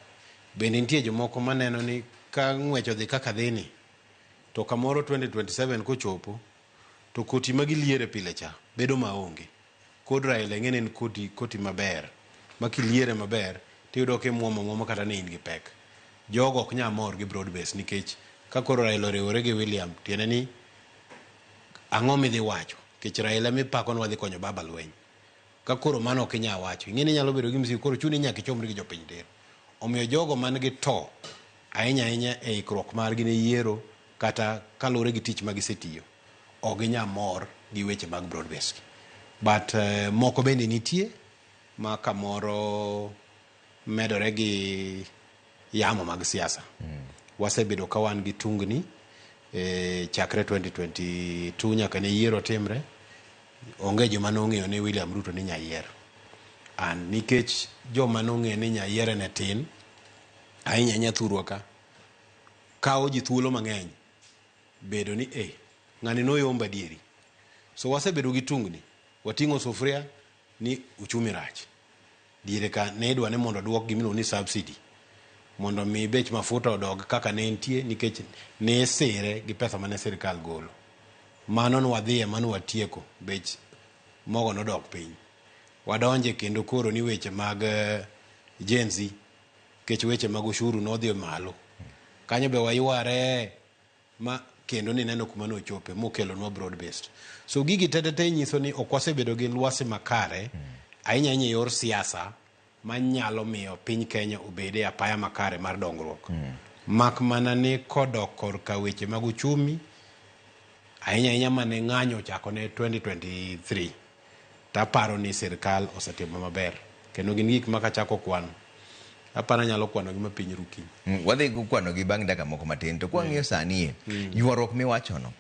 bende nitie jomoko maneno ni ka ng'wech odhi kaka dhi ni, to kamoro 2027 kochopo, to koti ma giliere pile cha bedo maonge. Kod Raila ing'e ni en koti, koti maber, ma kiliere maber, tiyudo kimuomo amuoma kata ni in gi pek. Jogo ok nyal mor gi broad base nikech ka koro Raila oriwore gi William, tiende ni ang'o midhi wacho? Nikech Raila mipako ni wadhi konyo baba lweny. Ka koro mano ok inyal wacho, ing'e ni inyalo bedo gi msigo koro chuni nyaka ichomri gi jopiny tir. Omiyo jogo man gi to ahinya ahinya e ikruok margi ne yiero kata kaluwore gi tich ma gisetiyo, ok ginyal mor gi weche mag broad base. But moko bende nitie ma kamoro medore gi yamo mag siasa. Wasebedo ka wan gi tungni chakre 2022 nyaka ne yiero timre, onge joma nong'eyo ni William Ruto ni nyayier. And nikech joma nong'eyo ni nyayiere ne tin, ahinya ahinya thurwa ka, kawo ji thuolo mang'eny bedo ni ng'ani noyombo adieri. So wasebedo gi tungni, wating'o sufuria ni uchumi rach. Diere ka ne idwa ni mondo oduok gimiluongo ni subsidy mondo mi bech mafuta odog kaka ne entie nikech ne isire gi pesa mane sirikal golo. Mano nwadhiye mano watieko, bech mogo nodok piny. Wadonje kendo koro ni weche mag Gen Z, nikech weche mag ushuru nodhi malo. Kanyo be wayware ma kendo nineno kuma nochope mokelonwa broad based. So gigi te te te nyiso ni ok wasebedo gi lwasi makare ahinya ahinya e yor siasa manyalo miyo piny Kenya obed e apaya makare mar dongruok. Mak mana ni kodok korka weche mag uchumi ahinya ahinya mane ng'anyo ochako ne 2023 taparo ni sirikal osetimo maber kendo gin gik ma kachako kwano aparo anyalo kwano gi ma piny ru kiny. Wadhi kwano gi bang' dakika moko matin to kwang'iyo sani e ywaruok miwachono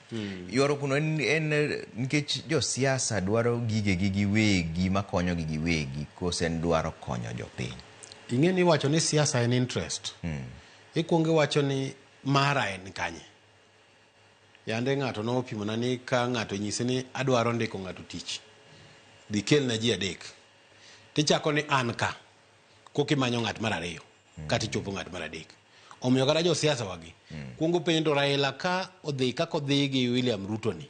ywaruok no en nikech josiasa dwaro gigegi giwegi makonyogi giwegi kose en dwaro konyo jopiny. Ing'e ni iwacho ni siasa en interest. Ikwongo iwacho ni mara en kanye. Yande ng'ato nopimona ni ka ng'ato nyisi ni adwaro ndiko ng'ato tich, dhi kelna ji adek. Tichako ni an ka, kokimanyo ng'at mar ariyo, kata ichopo ng'at mar adek. Omiyo kata josiasa wagi, kuongo penjo to Raila ka odhi kaka odhi gi William Ruto ni,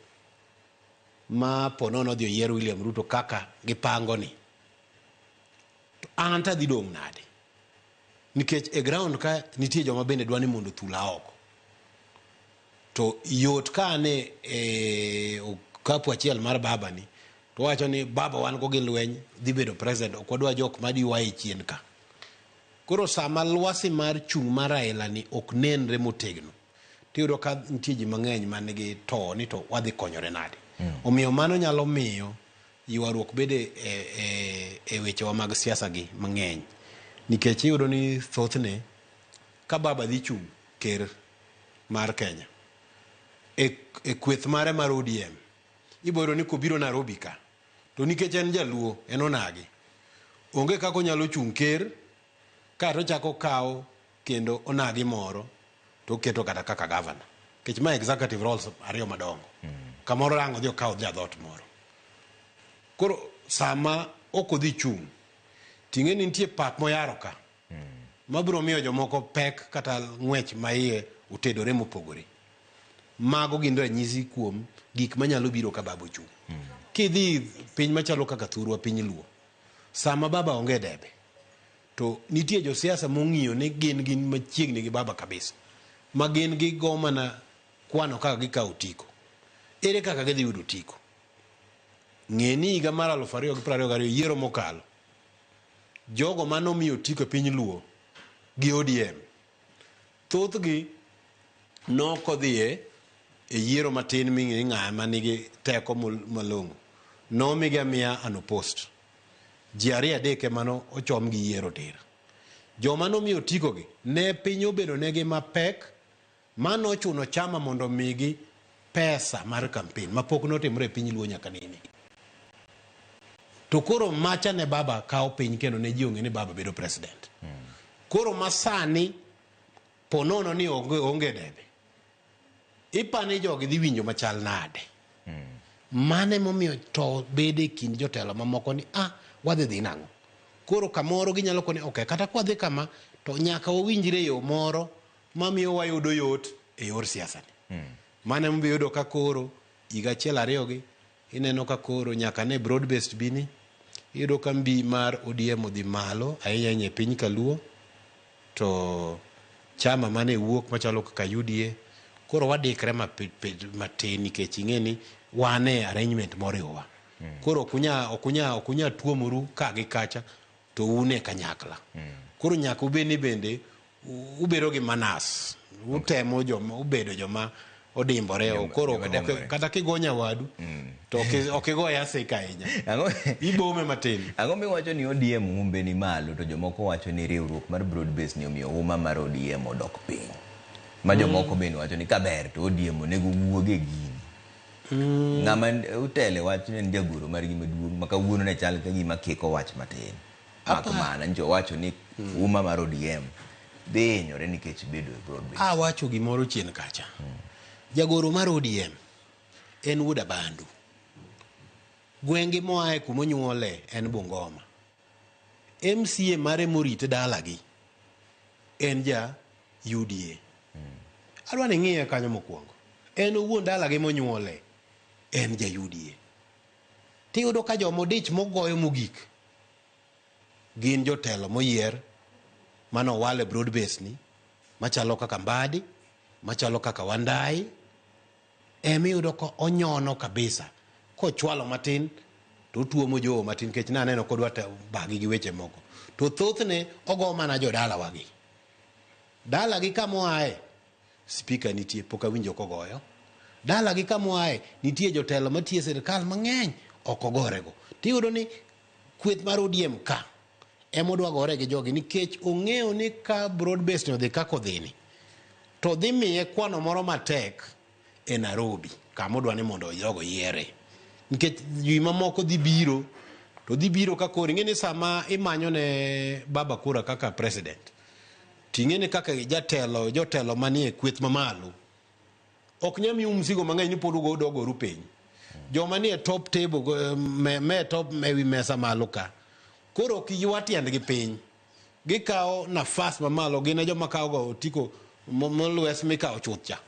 ma po nono odhi oyier William Ruto kaka gipango ni, to an to adhi dong' nade? Nikech e ground ka nitie joma bende dwa ni mondo thula oko. To yot ka ane e okapu achiel mar baba ni to wacho ni baba wan go gi lweny dhi bedo president ok wadwa jok madiwaye chien ka. Koro sama lwasi mar chung' mar Raila ni ok nenre motegno, tiyudo ka nitie ji mang'eny man gi to ni to wadhi konyore nade. Omiyo mano nyalo miyo ywaruok bede e wechewa mag siasa gi mang'eny. Nikech iyudo ni thothne ka baba dhi chung' ker mar Kenya e kweth mare mar ODM, ibiro yudo ni kobiro Nairobi ka, to nikech en jaluo, en onagi, onge kaka onyalo chung' ker kato ochako kawo kendo onagi moro to oketo kata kaka gavana. Nikech ma executive roles ariyo madongo. Kamoro ang' odhi okaw jadhot moro. Koro sama ok odhi chung', ting'e ni nitie pap moyaro ka mabiro miyo jomoko pek kata ng'wech ma iye otedore mopogore. Mago gin ranyisi kuom gik manyalo biro ka baba ochung'. Kidhi piny machalo kaka thurwa piny Luo, sama baba onge e debe, to nitie josiasa mong'iyo ni gin gin machiegni gi baba kabisa, ma gin gigo mana kwano kaka gikawo otiko. Ere kaka gidhi yudo otiko? Ng'e ni higa mar 2022 yiero mokalo, jogo manomiyo otiko e piny Luo gi ODM, thothgi nokodhiye e yiero matin ming'e ng'a manigi teko malong'o. Nomigi amiya unopposed. Ji ariyo adek ema no ochom gi yiero tir. Joma nomiyo otiko gi ne piny obedo negi mapek manochuno chama mondo omigi pesa mar campaign mapok notimore e piny Luo nyaka nene. To koro macha ne baba kawo piny kendo ne ji ong'e ni baba bedo president. Koro masani po nono ni onge debe. Ipani jogi dhi winjo machal nade? Mane momiyo to bede e kind jotelo mamoko ni wadhi dhi nang'o? Koro kamoro ginyalo koni okay, kata kwadhi kama to nyaka wawinjre e yo moro mamiyo wayudo yot e yor siasa ni. Mane momiyo iyudo ka koro higa achiel ariyo gi ineno ka koro nyaka ne broad based bini iyudo ka mbi mar ODM odhi malo ahinya ahinya e piny Kaluo to chama mane wuok machalo kaka UDA koro wadikre matin nikech ing'e ni wan e arrangement moriwowa. Koro ok unya tuomoru ka gi kacha to un e kanyakla. Koro nyaka ubed ni bende ubedo gi manas. Utemo joma ubedo joma odimbore koro kata kigo nyawadu to ok igoye asika ahinya. Ibome matin. Ang'o miwacho ni ODM humbe ni malo to jomoko wacho ni riwruok mar broad base ni omiyo huma mar ODM odok piny. Ma jomoko bende wacho ni kaber to ODM onego wuog e gini. Ng'ama utele wacho ni en jagoro margi maduong' ma kawuono ne chal ka gima kiko wach matin. Mak mana njo wacho ni huma mar ODM dhi hinyore nikech bedo e broad base. Awacho gimoro chien kacha. Jagoro mar ODM en wuod Abandu. Gwenge moaye kumonyuole en Bungoma. MCA mare morite dalagi en ja UDA. Adwa ni ing'iye kanyo mokwongo. En owuon dalagi monyuole en ja UDA. Tiyudo ka joma odich mogoyo mogik gin jotelo moyier manowal e broad base ni machalo kaka Mbadi, machalo kaka Wandai, emiyudo ka onyono kabisa kochwalo matin to otuomo jowo matin nikech naneno kodwa bagi gi weche moko. To thothne ogo mana jodalawa gi. Dalagi kamoaye, speaker nitie pok awinjo kogoyo. Dalagi kamoaye nitie jotelo matiyo e sirikal mang'eny ok ogorego. Tiyudo ni kweth mar ODM ka emodwa gore gi jogi nikech ong'eyo ni ka broad base ni odhi kaka odhini to dhi miye kwano moro matek e Nairobi kama odwa ni mondo jogo yiere. Nikech ji mamoko dhi biro to dhi biro ka koro ing'e ni sama imanyo ne baba kura kaka president ting'e ni kaka jatelo jotelo manie kweth mamalo ok nyal miu mzigo mang'eny ni pod ugo dogoru piny. Joma nie top table me top ewi mesa malo ka koro ok ywa tiendgi piny. Gikawo nafas mamalo gin e joma kawo ga otiko molwes mikawo chuth cha.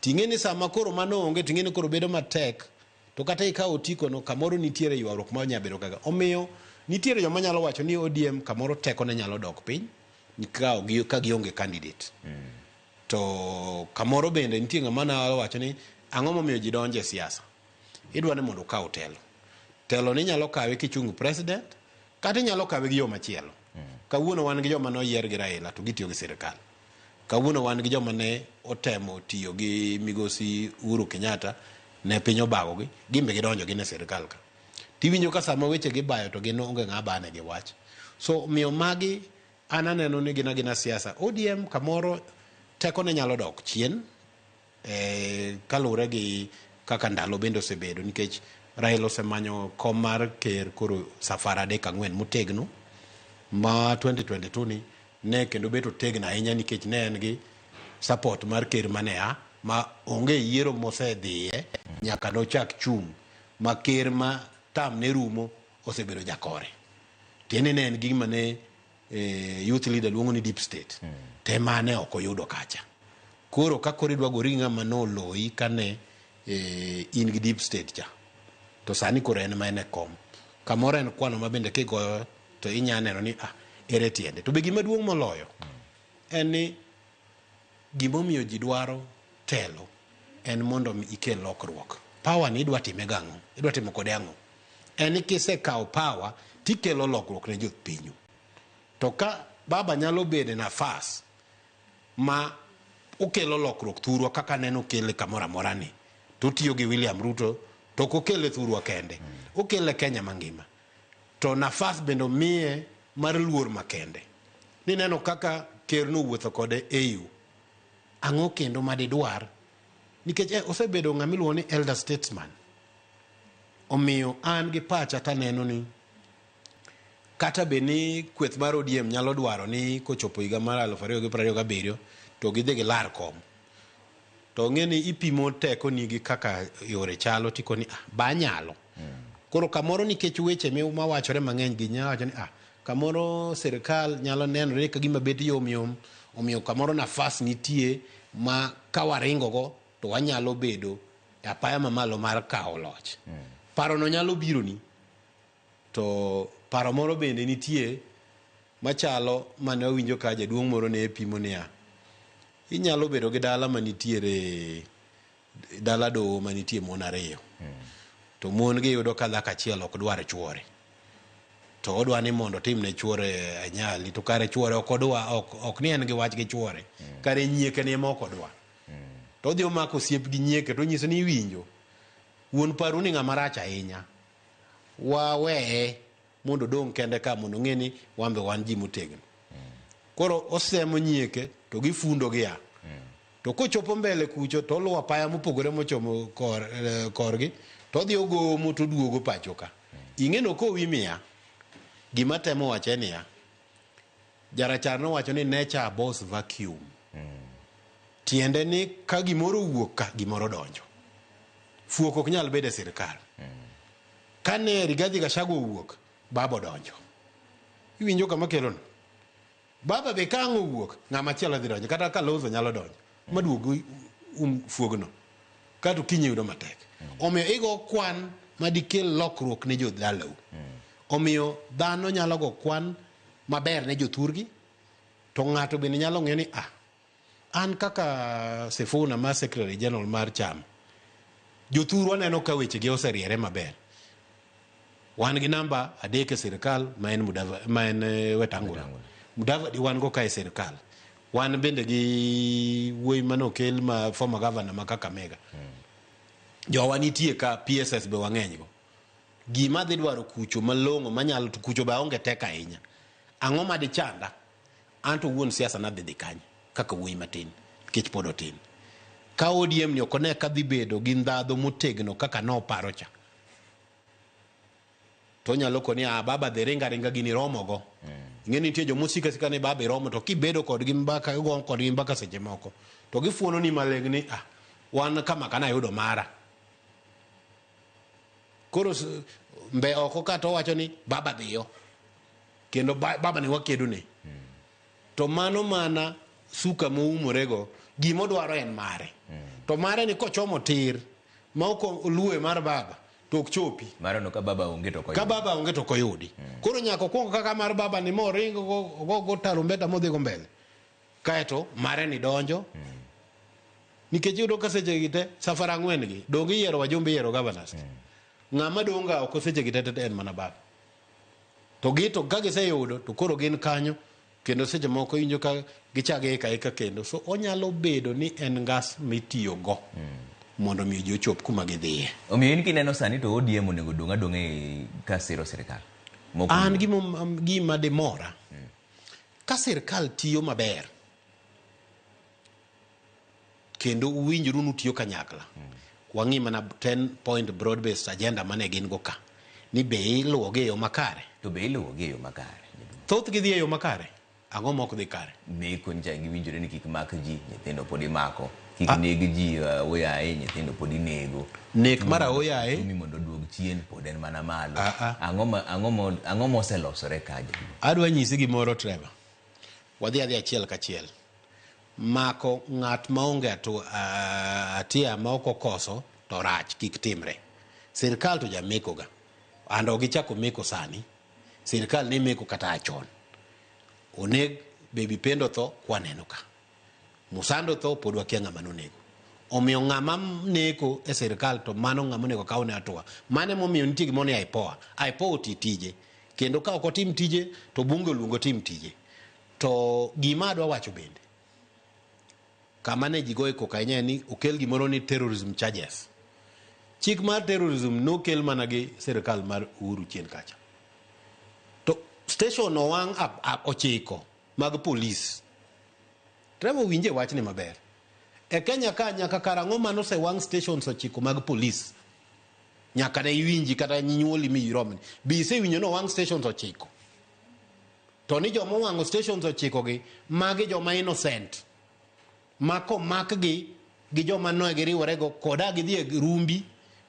Ting'e ni sama koro mano onge ting'e ni koro bedo matek to kata ikawo otiko no kamoro nitiere ywaruok ma nya bedo kaka. Omiyo nitiere joma nyalo wacho ni ODM kamoro tekone nyalo dok piny Ka gionge candidate. To kamoro bende nitie ng'ama ne wacho ni ang'o momiyo ji donjo e siasa. Idwa ni mondo okaw telo. Telo ni inyalo kawe kichung president kata inyalo kawe gi yo machielo. Kawuono wan gi joma ne oyier gi Raila to gitiyo gi sirikal. Kawuono wan gi joma ne otemo tiyo gi migosi Uhuru Kenyatta ne piny obagogi, gin be gidonjo gin e sirikal ka. Tiwinjo ka sama weche gibayo to gin onge ng'a banegi wach. So omiyo magi an aneno ni gin agina siasa. ODM kamoro tekone nyalo dok chien kaluwore gi kaka ndalo bende osebedo nikech Raila osemanyo kom mar ker koro safar 3 4 motegno ma 2022 ni ne kendo bet otegno ahinya nikech ne en gi support mar ker mane a ma onge yiero mosedhiye nyaka nochak chung' ma ker ma tam ne rumo osebedo jakore. Tiende ne en gima ne youth leader luongo ni deep state. Te mane ok oyudo kacha. Koro ka koro idwa gori gi ng'ama noloyi kane in gi deep state cha, to sani koro en ma en e kom. Kamoro en kwano ma bende kigoyo to inya neno ni ere tiende. To be gima duong' moloyo en ni gimomiyo ji dwaro telo en mondo mi ikel lokruok. Power ni idwa time gang'o? Idwa timo kode ang'o? En ni kisekawo power tikelo lokruok ne jopinyu. To ka baba nyalo bedo e nafas ma okelo lokruok thurwa kaka neno okele kamoro amora ni, to otiyo gi William Ruto to ok okele thurwa kende, okele Kenya mangima. To nafas bende omiye mar luor makende. Nineno kaka ker nowuotho kode AU. Ang'o kendo madidwar? Nikech osebedo ng'ama iluongo ni elder statesman. Omiyo an gi pacha taneno ni kata bed ni kweth mar ODM nyalo dwaro ni kochopo higa mar 2027 to gidhi gilar kom. To ng'e ni ipimo tekoni gi kaka yore chalo tikoni ba nyalo. Koro kamoro nikech weche mawachore mang'eny gi nyalo wacho ni kamoro sirikal nyalo nenore ka gima bet yom yom, omiyo kamoro nafas nitie ma ka waringo go to wanyalo bedo e apaya mamalo mar kawo loch. Parono nyalo bironi. To paro moro bende nitie machalo mane wawinjo ka jaduong' moro ne pimo niya, inyalo bedo gi dala manitiere dala doho manitie mon ariyo. To mon gi yudo ka dhako achiel ok dwar chuore. To odwa ni mondo otimne chuore anyali, to kare chuore ok odwa, ok ni en gi wach gi chuore. Kare nyieke ni ema ok odwa. To odhi omako osiep gi nyieke to onyiso ni iwinjo. Wuon paru ni ng'ama rach ahinya. Waweye mondo odong' kende ka mondo ong'e ni wan be wan ji motegno. Koro osemo nyieke to gifundo gia. To kochopo mbele kucho to oluwo apaya mopogore mochomo korgi to odhi ogomo to oduogo pacho ka. Ing'e no kowi miya, gima temo wacho en niya, jarachar nowacho ni nature abhors vacuum. Tiende ni ka gimoro owuok ka, gimoro donjo. Fuok ok nyal bedo e sirikal. Kane Rigathi Gachagua owuok, baba odonjo. Iwinjo kama kelono? Baba be ka ang' owuok, ng'ama chielo dhi donjo. Kata Kalonzo nyalo donjo. Maduog fuogno. Kato kiny yudo matek. Omiyo igo kwan madikel lokruok ne jodalau. Omiyo dhano nyalo go kwan maber ne jothurgi, to ng'ato bende nyalo ng'eyo ni an kaka Sifuna ma Secretary General mar chama, jothurwa neno ka wechegi oseriere maber. Wan gi namba 3 e sirikal ma en ma en Wetangula. Mudavadi wan go ka e sirikal. Wan bende gi wuoyi manokel ma former governor ma Kakamega. Jowa nitie ka PSS be wang'eny go. Gima dhi dwaro kucho malong'o manyalo to kucho be aonge teko ahinya. Ang'o madichanda? An to wuon siasa nadhi dhi kanye kaka wuoyi matin nikech pod otin. Ka ODM ni ok one ka dhi bedo gi ndhadhu motegno kaka noparo cha. To onyalo koni baba dhi ringa ringa gini romo go. Ing'e ni nitie jomosika sika ni baba iromo to kibedo kodgi mbaka igo kodgi mbaka seche moko to gifuono ni maling ni wan kama kana ayudo mara. Koro mbe oko ka to owacho ni baba dhiyo. Kendo baba ni wakedo ne. To mano mana suka moumorego, gimodwaro en mare. To mare ni kochomo tir ma ok oluwe mar baba to ok chopi. Maro ka baba onge to ok Ka baba onge to ok oyudi. Koro nyaka okwong kaka mar baba ni moring go tarumbeta modhi go mbele. Kaeto mare ni donjo. Nikech iyudo ka seche gi te safar ang'wen gi donge iyiero wajumbe iyiero governors. Ng'ama dong' ga oko seche gi te te en mana baba. To gi to ka giseyudo to koro gin kanyo kendo seche moko iwinjo ka gichako ika ika kendo. So onyalo bedo ni en ngas mitiyogo mondo mi ji ochop kuma gidhiye. Omiyo in kineno sani to ODM onego dong' adong'a e ka siro sirikal. Mok An gima dimora ka sirkal tiyo maber kendo uwinjru nutiyo kanyakla. Wang'i mana 10 point broad based agenda mane gin go ka ni be iluwogi e yo makare. To be iluwogi e yo makare. Thothgi dhi e yo makare. Ang'o mok dhi kare? Meko nyicha giwinjore ni kik mak ji, nyithindo pod imako. Kik neg ji aoyaye, nyithindo pod inego. Nek mar aoyaye. Uchumi mondo oduog chien pod en mana malo. Ang'o moselosore ka jaduong'? Adwa nyisi gimoro Trevor. Wadhi adhi achiel kachiel. Mako ng'at maonge hatia ma ok okoso to rach kik timre. Sirkal to jameko ga. And ok gichako meko sani. Sirkal ne meko kata a chon. Oneg Baby Pendo tho kwaneno ka. Musando tho pod wakia ng'ama nonego. Omiyo ng'ama neko e sirkal to mano ng'ama onego kawne hatua. Mano emomiyo nitie gimoro ni IPOA. IPOA oti tije. Kendo ka ok otim tije to bunge oluongo tim tije. To gima adwa wacho bende, kama ne ji goye koko ahinya en ni okel gimoro ni terrorism charges. Chik mar terrorism nokel mana gi sirkal mar Uhuru chien kacha. To station owang' 9 mag polis. Trevor winje wachni maber. E Kenya ka nyaka karang'o mane osewang' stations 9 mag polis? Nyaka ne iwinji kata nyuoli mi iromni. Bi isewinjo ni owang' stations 9. To ni joma owang'o stations 9 gi, magi joma innocent. Ma komakgi gi joma ne giriworego koda gidhi e rumbi,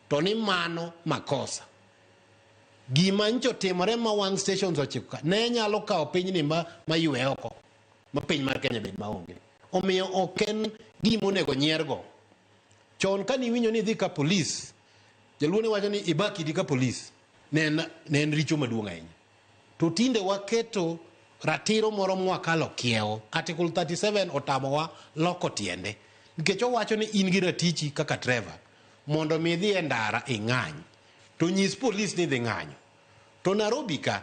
to ni mano makosa. Gima ncho timore ma wang' stations 9 ka, ne nyalo kawo pinyni ma ywe oko, ma piny mar Kenya bed maonge. Omiyo ok en gima onego nyiergo. Chon ka niwinjo ni idhi ka polis, jaluo ne wacho ni iba kidi ka polis, ne en richo maduong' ahinya. To tinde waketo ratiro moro mwakalo kiewo. Article 37 otamowa loko tiende. Nikech owacho ni in gi ratichi kaka Trevor, mondo mi idhi e ndara ing'any. To nyis polis ni idhi ng'anyo. To Nairobi ka,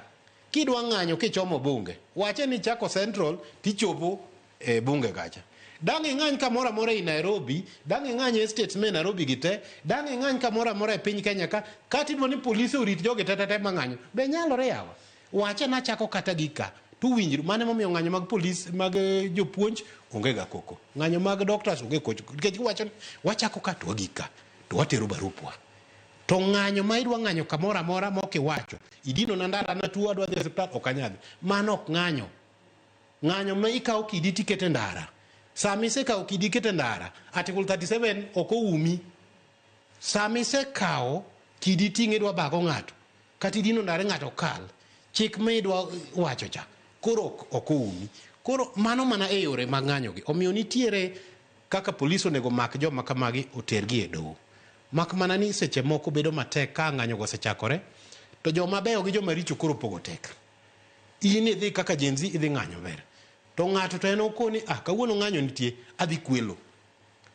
kidwa ng'anyo kichomo bunge, wache ni chako Central tichopo e bunge kacha. Dang' ing'any kamoro amora ei Nairobi, dang' ing'any e states me Nairobi gi te, dang' ing'any kamoro amora e piny Kenya ka, kata idwa ni polise orit jogi te te te mang'anyo, be nyalore yawa? Wache nachako kata gi ka. To winjru, mano emomiyo ng'anyo mag polis, mag jopuonj onge ga koko. Ng'anyo mag doctors onge koko. Nikech giwacho ni wachako ka to wagik ka, to watero barupwa. To ng'anyo ma idwa ng'anyo kamoro amora ma ok iwacho, idino na ndara na tuo adwa dhi e osiptal, ok anyal dhi. Mano ok ng'anyo. Ng'anyo ma ikawo kidi tikete ndara. Sama isekawo kidi ikete ndara, Article 37 ok oumi. Sama isekawo kidi ting'e idwa bago ng'ato, kata idino ndara ng'ato kal, chik ma idwa wacho cha, koro ok oumi. Koro mano mana e yore mag ng'anyo gi. Omiyo nitiere kaka polis onego mak joma kamagi otergi e doho. Mak mana ni seche moko bedo matek ka ng'anyo go osechakore, to joma beyo gi joma richo koro pogo tek. In idhi kaka Gen Z idhi ng'anyo ber. To ng'ato to en okoni, kawuono ng'anyo nitie, adhi kwelo.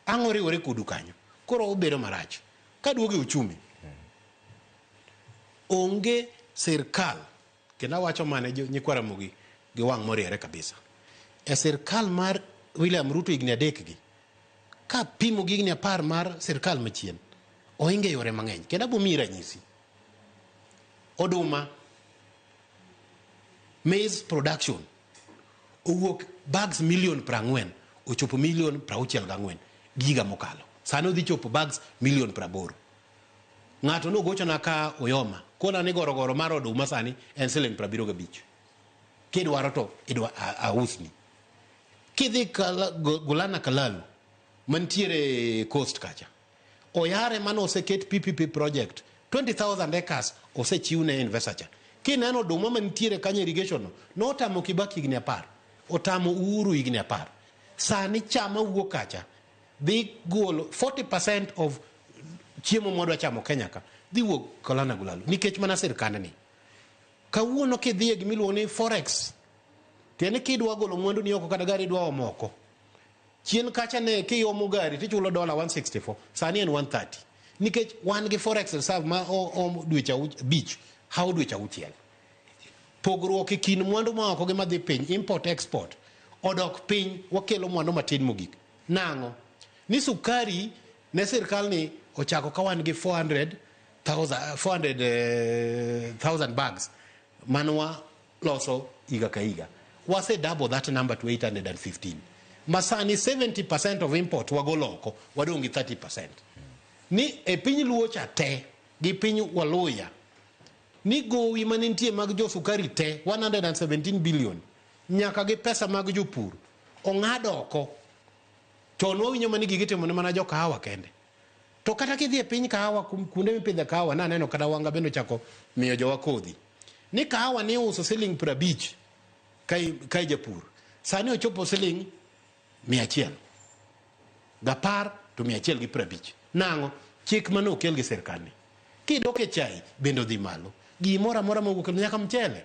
Ang' oriwore kodu kanyo. Koro obedo marach. Kaduogo e uchumi, onge sirkal, kendo awacho mane nyikwa Ramogi gi wang' moriere kabisa. E sirkal mar William Ruto higni 3 gi, ka pimo gi higni 10 mar sirkal machien, ohinge yore mang'eny. Kendo abo miyi ranyisi. Oduma, maize production, owuok bags milion 40, ochopo milion 64 giga mokalo. Sani odhi chopo bags milion 80. Ng'ato nogochona ka Uyoma, kona ni gorogoro mar oduma sani en siling 75. Kidwaro to idwa ausni. Kidhi Gulana Kalalu, mantiere coast kacha, oyare mane oseket PPP project, 20,000 acres osechiw ne investor cha. Kineno oduma mantiere kanyo irrigation no, notamo Kibaki higni 10, otamo Uhuru higni 10. Sani chama wuok kacha dhi golo 40% of chiemo mwadwa chamo Kenya ka. Dhi wuok Kolana Gulalu nikech mana sirkandni. Kawuono kidhi e gimiluongo ni forex, tiende ni kidwa golo mwandu ni oko kata gari idwa omo oko. Chien kacha ne kiomo gari tichulo dola 164, sani en 130. Nikech wan gi forex reserve ma oom dweche abich, hawo dweche auchiel. Pogruok e kind mwandu ma oko gi madhi piny, import export, odok piny, wakelo mwandu matin mogik. Nang'o? Ni sukari ne sirkal ni ochako ka wan gi 400,000 bags manwa loso higa ka higa. Wase double that number to 815. Masani 70% of import wagolo oko, wadong' gi 30%. Ni e piny Luo cha te gi piny Waluya ni gowi manentie mag jo sukari te 117 billion nyaka gi pesa mag jopur ong'ad oko. Chon wawinjo mana ni gigi itimo ne mana jo kahawa kende. To kata kidhi e piny kahawa kuonde mipidhe kahawa naneno kata wanga bende ochako miyo jowa kodhi. Ni kahawa ni iuso siling 50 ka japur. Sani ochopo siling 100. 10 to 150. Nang'o? Chik mane okel gi sirkal ni. Kidok e chai bende odhi malo. Gimoro amora mowuok nyaka mchele.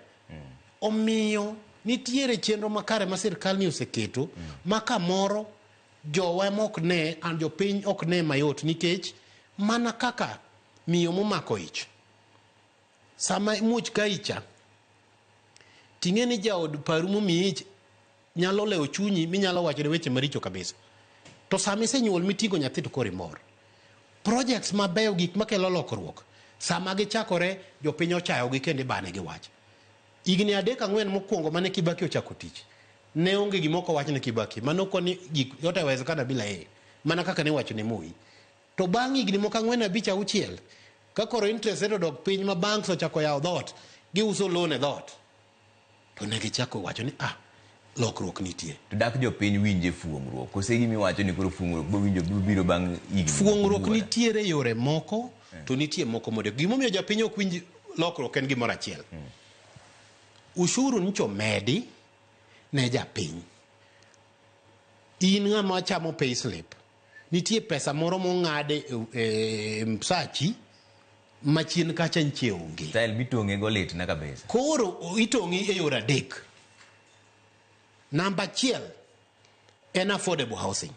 Omiyo nitiere chenro makare ma sirkal ni oseketo ma kamoro jowa mok ne, an jopiny ok ne mayot nikech mana kaka miyo momako ich. Sama muoch ka icha, ting'e ni jaod paru momiyi ich nyalo lewo chunyi minyalo wachone weche maricho kabisa. To sama isenyuol miting'o nyathi to koro imor. Projects mabeyo gik makelo lokruok, sama gichakore jopiny ochayogi kendo ibanegi wach. Higni 3-4 mokwongo mane Kibaki ochako tich, ne onge gima ok owach ne Kibaki. Mano koni gik yote yawezekana bila yeye. Mana kaka ne iwacho ne Moi. To bang' higni moko 4, 5, 6, ka koro interest rate odok piny ma banks ochako yawo dhoot, giuso loan e dhoot. To ne gichako wacho ni lokruok nitie. To dak jopiny winje fuong'ruok? Kose gima iwacho ni koro fuong'ruok bowinjo biro bang' higni Fuong'ruok nitiere yore moko, to nitie moko modeko. Gimomiyo jopiny ok winj lokruok en gimoro achiel. Ushuru nyicho medi ne japiny. In ng'ama chamo payslip, nitie pesa moro mong'ade e msachi machien kacha nche onge. Style mitong'e go litna kabisa. Koro itong'i e yore adek. Namba 1 en affordable housing.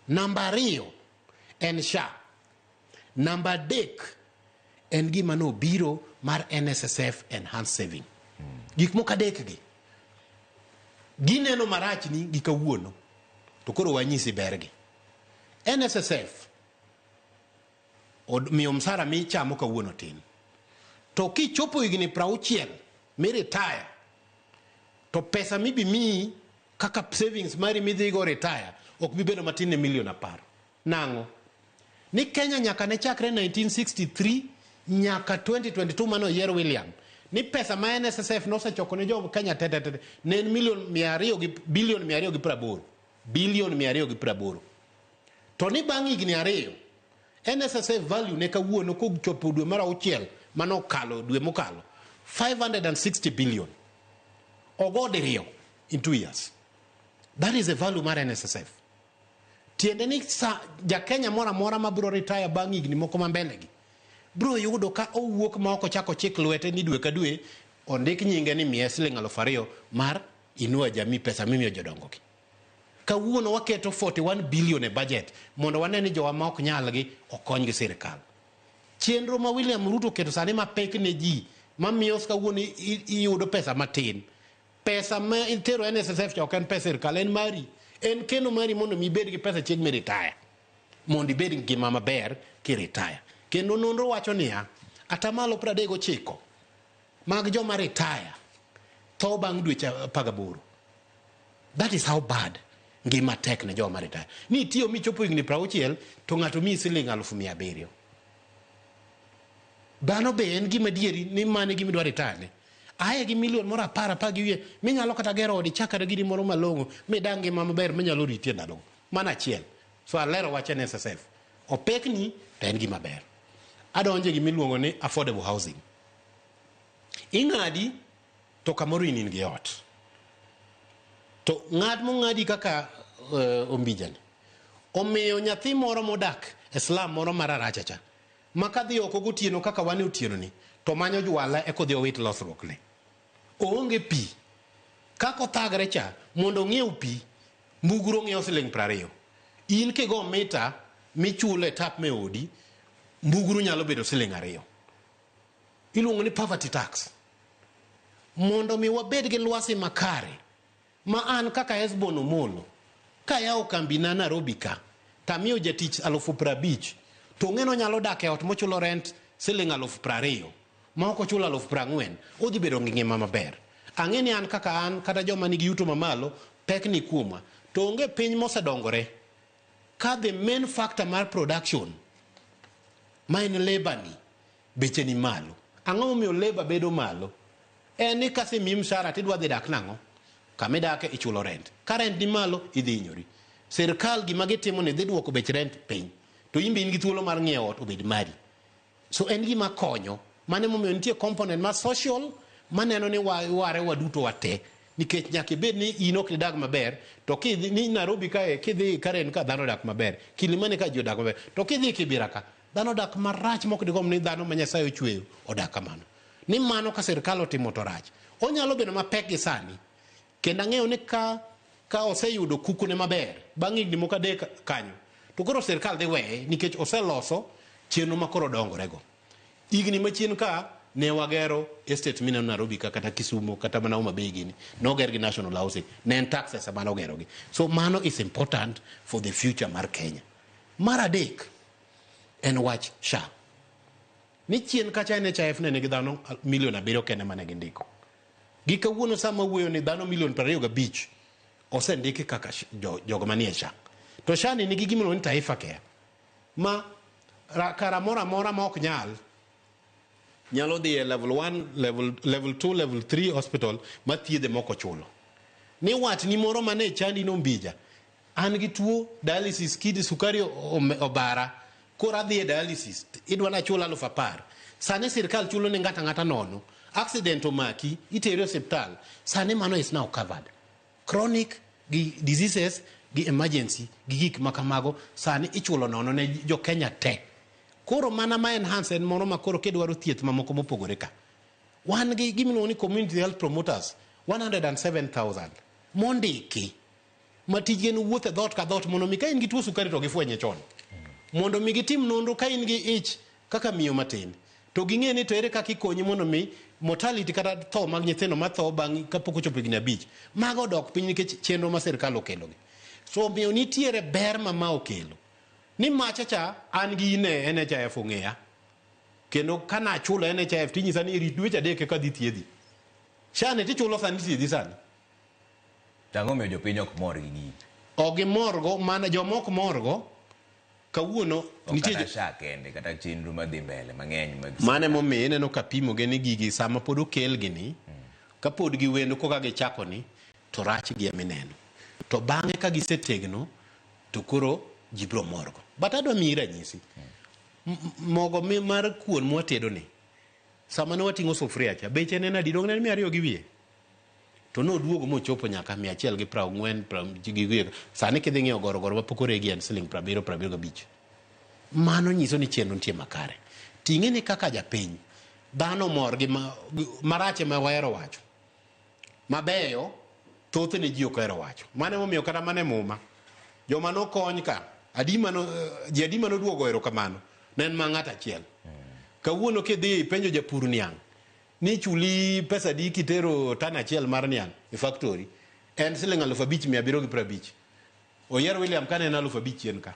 Namba 2 en SHA. Namba 3 en gima nobiro mar NSSF enhanced saving. Gik moko adek gi gineno marach ni gi kawuono to koro wanyisi bergi. NSSF miyo msara michamo kawuono tin. To kichopo higni 60 mi retire to pesa mibi miyi kaka savings mari midhigo retire ok bi bedo matin ne milion 10. Nang'o? Ni Kenya nyaka ne chakre 1963 nyaka 2022 mane oyier William. Ni pesa ma NSSF nosechoko ne jo Kenya te te te ne en milion 200 gi bilion 280. Bilion 280. To ni bang' higni 2 NSSF value ne kawuono kochopo dwe mar 6 mane okalo dwe mokalo 560 billion. Ogo diriyo in 2 years. That is the value mar NSSF. Tiende ni sa ja Kenya moro amora ma biro retire bang' higni moko ma mbele gi biro yudo ka owuok ma ok ochako chik lwete ni dwe ka dwe ondik nyinge ni miye siling 2000 mar Inua Jamii pesa mimiyo jodongo gi. Kawuono waketo 41 billion e budget mondo wane ni jowa ma ok nyal gi okony gi sirikal. Chenro ma William Ruto oketo sani mapek ne ji mamiyo kawuono iyudo pesa matin. Pesa ma itero NSSF cha ok en pesa sirikal, en mari. En keno mari mondo mi ibed gi pesa chieng' mi retire. Mondo ibed gi ngima maber ki retire. Kendo nonro wacho niya, atamalo 39 mag joma retire tho bang' dweche 18. That is how bad ngima tek ne joma retire. Ni itiyo michopo higni 60 to ng'ato miyi siling 700,000. Dhano be en gima adieri ni mano e gima idwa retire ne. Aye gi milion moro 10, 10 gi wiye minyalo kata gero odi chak kata gini moro malong'o midag ngima maber minyalo riti e ndalogo. Mano achiel. So alero wach NSSF. Opekni to en gima ber. Adonje gima iluongo ni affordable housing. Ing'adi to kamoro in in gi ot. To ng'ad mong'adi kaka Ombijani omiyo nyathi moro modak e slum moro mar Aracha cha Ma kadhi oko gotieno kaka wan e otieno ni, to manyo jwala eka odhi owit losruokne. Oonge pi. Kaka othagre cha, mondo ong'iew pi, mbugru ong'iewo siling 20. In kigo mita michulo e tap me odi, mbugru nyalo bedo siling 2. Iluongo ni poverty tax. Mondo mi wabed gi lwasi makare, ma an kaka Hesbon Omolo, kayawo kambina Nairobi ka, tamiyo jatich 50,000, to ong'e ni onyalo dak e ot mochulo rent siling 20,000, ma ok ochulo 40,000, odhi bedo gi ngima maber. Ang'e ni an kaka an, kata joma nigi yuto mamalo, pek ni kuomwa. To onge piny mosedongore ka the main factor mar production, ma en labor ni, beche ni malo. Ang'o momiyo labor bedo malo? En ni kasemiyi mshahara tidwa dhi dak nang'o? Kama idake ichulo rent. Ka rent ni malo, idhi hinyori. Sirkal gima gitimo ni dhi duoko bech rent piny. To in be in gi thuolo mar ng'iewo ot obed mari. So en gima konyo. Mano emomiyo nitie component mar social maneno ni ware waduto wate. Nikech nyaka ibed ni in ok idag maber, to kidhi ni Nairobi kae, kidhi Karen ka dhano odak maber, Kilimani ka ji odak maber, to kidhi Kibera ka, dhano odak marach mok digomb ni dhano ma Nyasaye ochweyo odak kamano. Ni mano ka sirkal otimo to rach. Onyalo bedo mapek gi sani, kendo ang'eyo ni ka oseyudo kukune maber, bang' higni moko 3 kanyo, to koro sirkal dhi weye nikech oseloso chenro ma koro dongorego. Higni machien ka ne wagero estate mineno Nairobi ka kata Kisumu kata mana Homa Bay gini, noger gi National Housing, ne en taxes ema nogerogi. So mano is important for the future mar Kenya. Mar adek en wach SHA. Ni chien kacha NHIF ne nigi dhano milion 7 kende mane gindiko. Gi kawuono sama wuoyo ni dhano milion 25 osendiki kaka jogo manie SHA. To SHA ni nigi gima iluongo ni Taifa Care. Ma kara moro amora ma ok nyal nyalo dhi e level 1, level 2, level 3 hospital ma thiedhe mok ochulo. Ni watni moro mane chandi no Mbija, an gi tuo dialysis, kidi sukari obara, koro adhi e dialysis, idwa ni achul 10,000. Sani sirkal chulo ne ng'ato ang'ata nono. Accident omaki, iteri e osiptal. Sani mano is now covered. Chronic gi diseases gi emergency gi gik ma kamago sani ichulo nono ne jo Kenya te. Koro mana ma enhance en moro ma koro kidwaro thieth mamoko mopogore ka. Wan gi gima iluongo ni community health promoters 107,000 mondiki ma tijgi en wuotho e dhoot ka dhoot mondo mi ka in gi tuo sukari to gifwenye chon. Mondo mi gitim nonro ka in gi ich kaka miyo matin to ging'e ni to ere kaka ikonyi mondo mi mortality kata tho mag nyithindo matho bang' kapok ochopo higni 5 mago odok piny nikech chenro ma sirkal okelogi. So omiyo nitiere ber ma ma okelo. Ni macha cha an gi in e NHIF ong'eya. Kendo kana achulo NHIF tinyisa ni rit dweche 3 eka dhi thiedhi. SHA ni tichulo sani thiedhi sani. To ang'o omiyo jopiny ok mor gi gini? Ok gimorgo, mana joma ok morgo kawuono Ok nitie kata SHA kende, kata chenro madhi mbele mang'eny mag Mano emomiyo ineno ka pimogi ni gigi sama pod okelgi ni, kapod giwendo koka gichako ni, to rachgi ema ineno. To bang'e ka gisetegno, to koro ji biro morgo. But adwa miyi ranyisi. Mogo mar kuon mwatedo ni, sama ne wating'o sufuria cha, beche ne en adi? Donge ne en 200 gi wiye? To noduogo mochopo nyaka 140, gi wiye. Sani kidhi ng'iewo gorogoro mapok oregi en siling 70, 75. Mano nyiso ni chenro nitie makare. Ting'e ni kaka japiny, dhano mor gi marach ema wahero wacho. Mabeyo, thothne ji ok ohero wacho. Mano emomiyo kata mana e Muma, joma nokony ka, ji adi mane oduogo erokamano, ne en mana ng'ato achiel. Kawuono kidhi ipenjo japur niang', ni chuli pesa adi kitero tan achiel mar niang' e factory, en siling 5,750. Oyier William kane en 5,000 chien ka.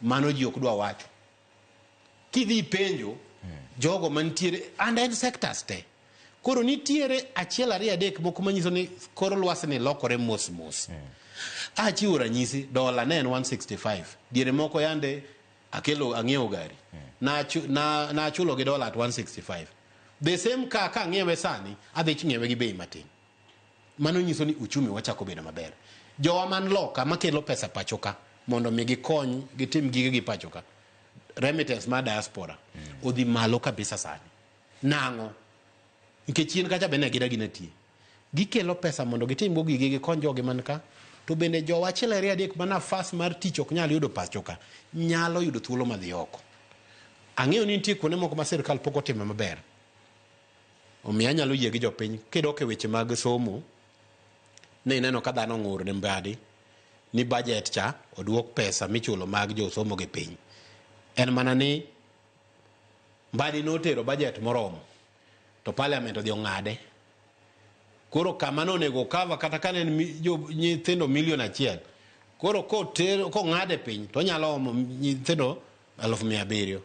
Mano ji ok dwa wacho. Kidhi ipenjo jogo mantiere and en sectors te. Koro nitiere 1, 2, 3 moko manyiso ni kor lwasi ni lokore mos mos. Achiwo ranyisi, dola ne en 165. Diere moko yande akelo ang'iewo gari. Nachulo gi dola at 165. The same car ka ang'iewe sani, adhi ng'iewe gi bei matin. Mano nyiso ni uchumi wachako bedo maber. Jowa man loka makelo pesa pacho ka mondo mi gikony gitim gige gi pacho ka. Remittance mar diaspora odhi malo kabisa sani. Nang'o? Nikech chien kacha bende gidagi nitie. Gikelo pesa mondo gitim go gige gikony jogi man ka. To bende jowa 1, 2, 3 ma nafas mar tich ok nyal yudo pacho ka nyalo yudo thuolo madhi oko. Ang'eyo ni nitie kuonde moko ma sirkal pok otime maber. Omiyo anyalo yie gi jopiny kidok e weche mag somo ne ineno ka dhano ong'ur ne Mbadi ni budget cha oduok pesa michulo mag josomo gi piny. En mana ni Mbadi notero budget moromo to parliament odhi ong'ade. Koro kama nonego cover kata ka ne en nyithindo milion achiel koro kong'ade piny to onyalo omo nyithindo 700,000.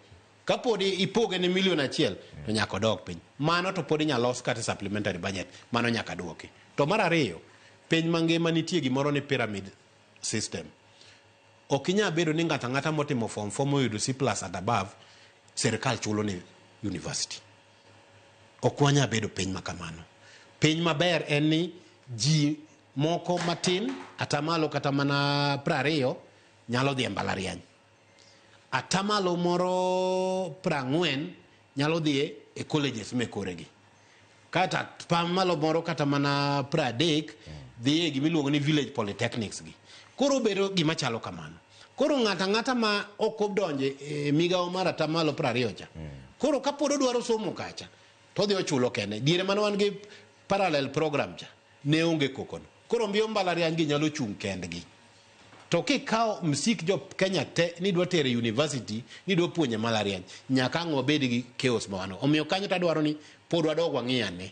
Kapod ipoge ne milion achiel to nyaka odog piny. Mano to pod inyalo los kata supplementary budget, mano nyaka duoki. To mar ariyo, piny mangima nitie gimoro ni pyramid system. Ok inyal bedo ni ng'ato ang'ata motimo form 4 moyudo C plus and above sirkal chulo ne university. Ok wanyal bedo piny ma kamano. Piny maber en ni ji moko matin atamalo kata mana 20 nyalo dhi e mbalariany. Atamalo moro 40 nyalo dhi e colleges me koregi. Kata atamalo moro kata mana 30 dhi e gimiluongo ni village polytechnics gi. Koro bedo gima chalo kamano. Koro ng'ato ang'ata ma ok odonje e migawo mar atamalo 20 cha. Koro kapod odwaro somo kacha to odhi ochulo kende. Diere mane wan gi parallel program cha ne onge kokono. Koro mbio mbalariany gi nyalo chung' kendgi. To kikawo msik jo Kenya te ni dwa tere university ni dwa puonje mbalariany nyaka ang' wabed gi chaos ma wan go. Omiyo kanyo to adwaro ni pod wadog wang'i ane.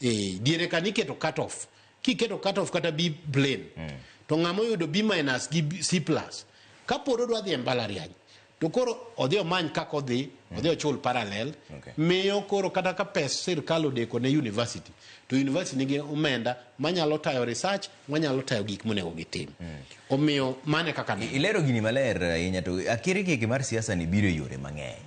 Diere ka niketo cut off. Kiketo cut off kata B plain to ng'ama oyudo B minus gi C plus kapod odwa dhi e mbalariany to koro odhi omany kaka odhi odhi ochul parallel. Miyo koro kata ka pes sirkal odeko ne university to university nigi omenda manyalo tayo research manyalo tayo gik monego gitim. Omiyo mane kaka ne Ilero gini maler ahinya to akirikiki mar siasa ni biro e yore mang'eny.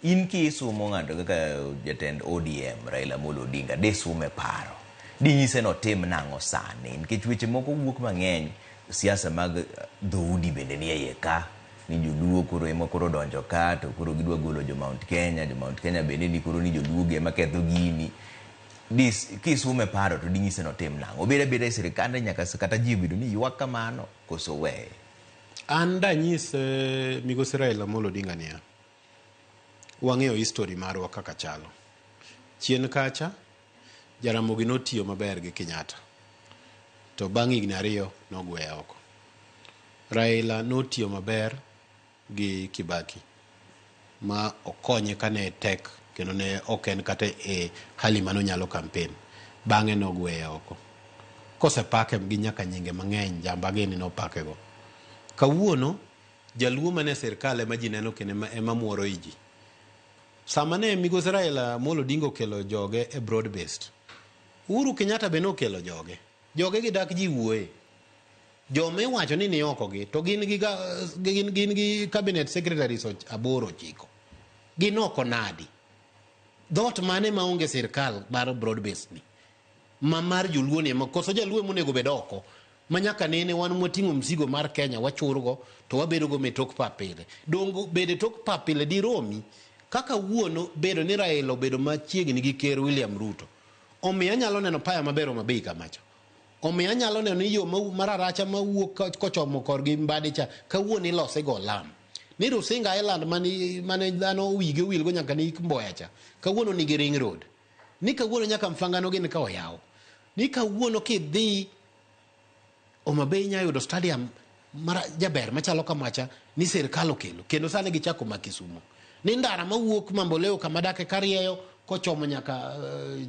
In kisumo ng'ato kaka jatend ODM Raila Amolo Odinga disume paro. Dinyise notim nang'o sani nikech weche moko wuok mang'eny siasa mag dhoudi bende nie iye ka ni joluo koro ema koro donjo ka to koro gidwa golo jo Mount Kenya, jo Mount Kenya bende ni koro ni joluo gi ema ketho gini. Kisume paro to dinyise notim nang'o? Obed abeda e sirikande nyaka kata ji obedo ni ywak kamano koso weye? An danyis migosi Raila Amolo Odinga niya, wang'eyo history marwa kaka chalo. Chien kacha, Jaramogi notiyo maber gi Kenyatta. To bang' higni 2 nogweye oko. Raila notiyo maber gi Kibaki ma okonye kane tek kendo ne ok en kata e hali mane onyalo campaign. Bang'e nogweye oko. Kosepake gi nyaka nyinge mang'eny, jamba gini nopakego. Kawuono, jaluo mane sirkal ema ji neno kendo ema muoro i ji. Sama ne migosi Raila Amolo Odinga okelo joge e broad based, Uhuru Kenyatta be nokelo joge. Joge gi dak ji wuoye. Joma iwacho ni ni oko gi to gin gi cabinet secretaries 8 9. Gin oko nadi? Dhoot mane maonge sirkal mar broad based ni? Ma mar joluo ni ema koso jaluo monego bed oko? Ma nyaka nene wan mwating'o mzigo mar Kenya wachurgo to wabedo go metok pa pile. Dongo bedo tok pa pile diromi kaka wuono bedo ni Raila obedo machiegni gi ker William Ruto. Omiyo anyalo neno paya maber Homa Bay kamacha. Omiyo anyalo neno ni yo mararacha mawuok kochomo korgi Mbadi cha kawuono ilose go lam. Ni Rusinga Island mane dhano wigi owilgo nyaka ni Mboya cha kawuono nigi ring road. Ni kawuono nyaka Mfangano gin ka oyaw. Ni kawuono kidhi Homa Bay inya yudo stadium mara jaber machalo kamacha ni sirkal okelo kendo sani gichako ma Kisumu. Ni ndara mawuok Mamboleo kama dake karieyo kochomo nyaka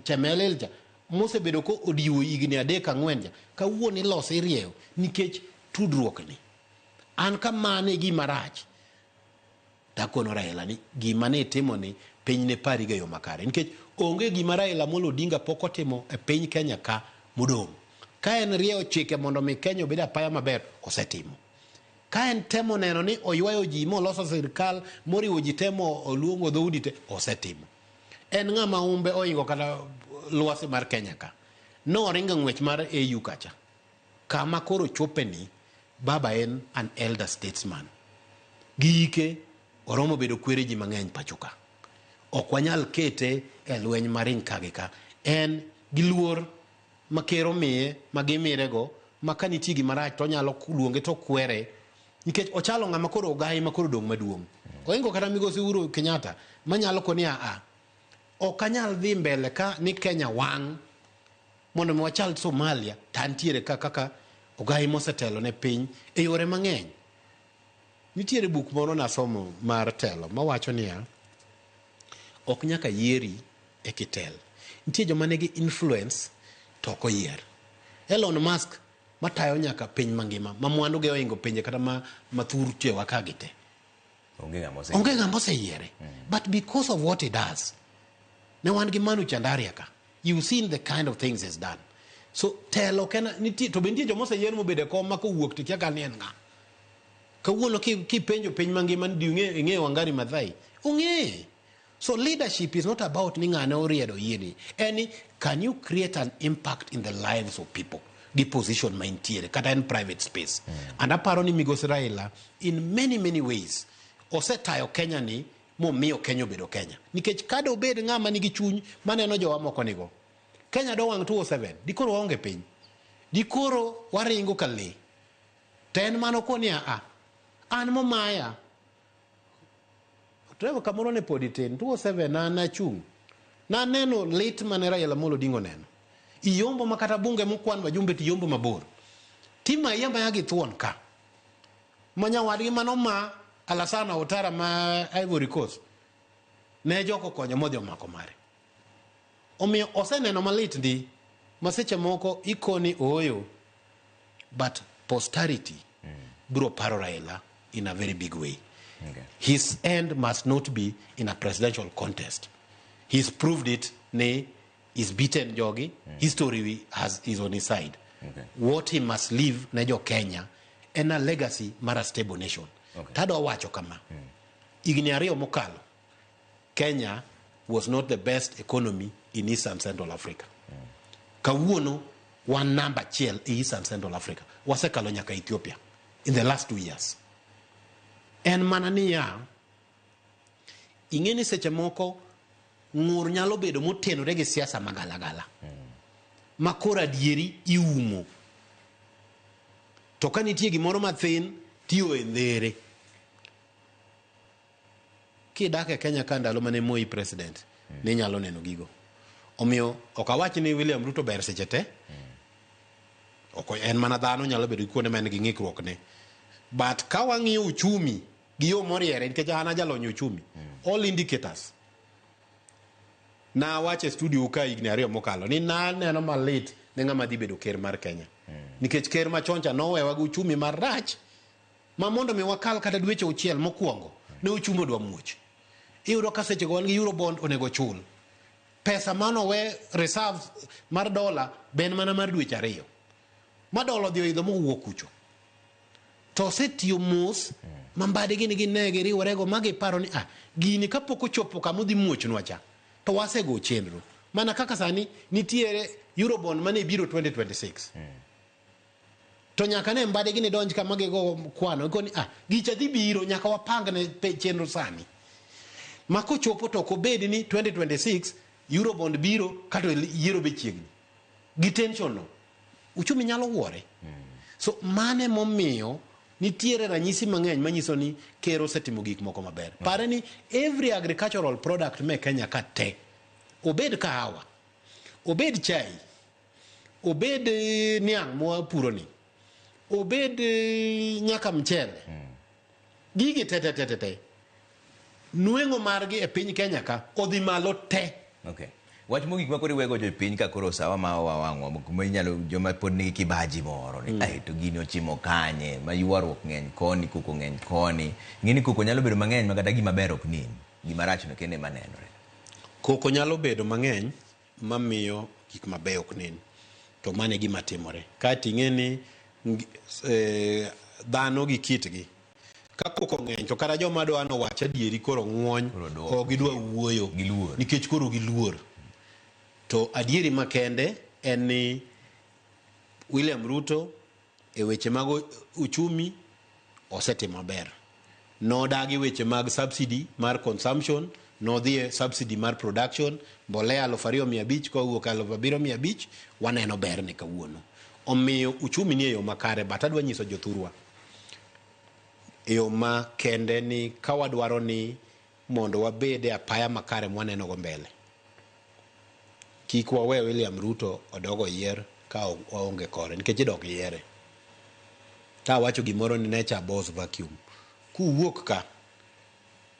Chemelil cha mosebedo ko odiwo higni 3 4 cha kawuono ilose irieyo nikech tudruok ni. An kamano e gima rach takono Raila ni gima ne itimo ni piny ne pari ga yo makare nikech onge gima Raila Amolo Odinga pok otimo e piny Kenya ka modong'. Ka en rieyo chike mondo mi Kenya obed apaya maber osetimo. Ka en temo neno ni oywayo ji moloso sirkal moriwo ji temo oluongo dhoudi te osetimo. En ng'ama umbe oingo kata lwasi mar Kenya ka. Noringo ng'wech mar AU kacha. Kama koro chope ni baba en an elder statesman. Giike oromo bedo kwere ji mang'eny pacho ka. Ok wanyal kete e lweny maring ka gi ka. En gi luor ma ker omiye ma gimirego ma ka nitie gima rach to onyalo luonge to kwere. Nikech ochalo ng'ama koro ogayi ma koro odong' maduong'. Oingo kata migosi Uhuru Kenyatta manyalo koni a ok anyal dhi mbele ka ni Kenya wang' mondo mi wachal Somalia to antiere ka kaka ogayi mosetelo ne piny e yore mang'eny. Nitiere buk moro nasomo mar telo mawacho niya, ok nyaka yieri e kitel. Nitie joma nigi influence to ok oyier. Elon Musk matayo nyaka piny mangima ma mwandu ge oingo pinje kata ma mathur chewa ka gi te. Onge ng'ama ose Onge ng'ama oseyiere. But because of what he does, ne wan gi Manu Chandaria ka. You've seen the kind of things he's done. So telo ok en nitie to be nitie joma oseyier mobedo e kom ma kowuok to ikia ka ni en ng'a. Kawuono kipenjo piny mangima ni di ing'eyo Wangari Maathai? Ong'eye. So leadership is not about ni ng'ane oriedo yieni. En ni can you create an impact in the lives of people gi position ma intiere kata en private space. And aparo ni migosi Raila in many many ways osetayo Kenya ni momiyo Kenya obedo Kenya. Nikech kada obed ng'ama nigi chuny maneno jowa moko nigo. Kenya do wang' 207 dikoro waonge piny. Dikoro waringo ka lee. To en mano koni a an momaya Trevor kamoro ne pod itin 207 na nachung' naneno lit mane Raila Amolo Odinga oneno iyombo ma kata bunge mokwan wajumbe to iyombo mabor timayi amaya gi thuon ka ma nyawadgi manoma Alassane Ouattara ma Ivory Coast ne jok okonyo modhi omako mare omiyo oseneno malit ndi ma seche moko ikoni ooyo but posterity biro paro Raila in a very big way. Okay. His end must not be in a presidential contest. He's proved it ni he's beaten jogi. History has, is on his side. Okay. What he must leave ne jo Kenya en a legacy mar a stable nation. Okay. Tadwa wacho kama. Higni ariyo mokalo, Kenya was not the best economy in East and Central Africa. Kawuono wan namba achiel e East and Central Africa. Wasekalo nyaka Ethiopia in the last 2 years. En mana niya, ing'e ni seche moko ng'ur nyalo bedo motenore gi siasa magalagala ma koro adieri iumo to ka nitie gimoro mathin tiyo e ndhere kidak e Kenya ka ndalo mane Moi president ne nyalo neno gigo omiyo ok awach ni William Ruto ber seche te ok en mana dhano nyalo bedo gi kuonde ma en gi ng'ikruok ne but ka wang'iyo uchumi gi yo moriere nikech an ajalony e uchumi all indicators nawacho e studio ka higni ariyo mokalo ni naneno malit ne ng'ama dhi bedo ker mar Kenya nikech ker machon cha nowewa gi uchumi marach ma mondo mi wakal kata dweche auchiel mokwongo ne uchumi odwa muoch iyudo ka sechego wan gi eurobond onego chul pesa manowe reserves mar dola be en mana mar dweche ariyo ma dola odhi oidho mowuok kucho to osetiyo mos ma mbade gini gine giriworego ma giparo ni ah gini kapok ochopo kama odhi muochnwa cha to wasego chenro mana kaka sani nitiere eurobond mane biro 2026 to nyaka ne mbade gini donj kama gigo kwano gikoni ah gicha dhi biro nyaka wapang ne chenro sani ma kochopo to ok obed ni 2026 eurobond biro kato yiero be chiegni gi tension no uchumi nyalo wuore so mane momiyo nitiere ranyisi mang'eny manyiso ni ker osetimo gik moko maber pare ni every agricultural product me Kenya ka te obed kahawa obed chai obed niang' mwapuro ni obed nyaka mchele gigi te te te te te nweng'o margi e piny Kenya ka odhi malo te Okay. Wach mogik ma koro iwego jopiny ka koro sawa ma wawang'wa kuma inyalo joma pod nigi kibaji moro ni ai to gini ochimo kanye ma ywaruok ng'eny koni koko ng'eny koni ng'e ni koko nyalo bedo mang'eny ma kata gima ber ok nen gima rach no kende ema nenore koko nyalo bedo mang'eny mamiyo gik mabeyo ok nen to mano e gima timore kaeto ing'e ni dhano gi kitgi ka koko ng'eny to kata joma dwa nowach adieri koro ng'uony ok gidwa wuoyo nikech koro giluor to adieri makende en ni William Ruto e weche mag uchumi osetimo maber nodagi weche mag subsidy mar consumption nodhi e subsidy mar production mbolea 2500 kowuok 7500 waneno berne kawuono omiyo uchumi ni e yo makare but adwa nyiso jothurwa E yo ma kende ni ka wadwaro ni mondo wabed e apaya makare mwaneno go mbele. Kik wawe William Ruto odog oyier ka waonge kore nikech idok yiere. Ka awacho gimoro ni nature abhors vacuum. Kuwuok ka,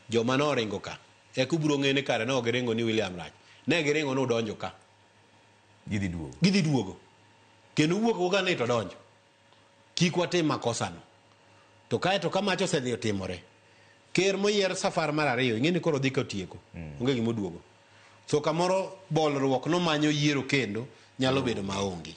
joma noringo ka, eka ubiro ng'e ni kare ne ok giringo ni William rach. Ne giringo ni udonjo ka. Gidhi duogo. Gidhi duogo. Kendo wuok go ka ni to donjo. Kik watim makosano. To kae to ka mach osedhi otimore, ker moyier safar mar ariyo, ing'e ni koro dhi kotieko. Onge gima oduogo. So kamoro bolruok nomanyo yiero kendo nyalo bedo maonge.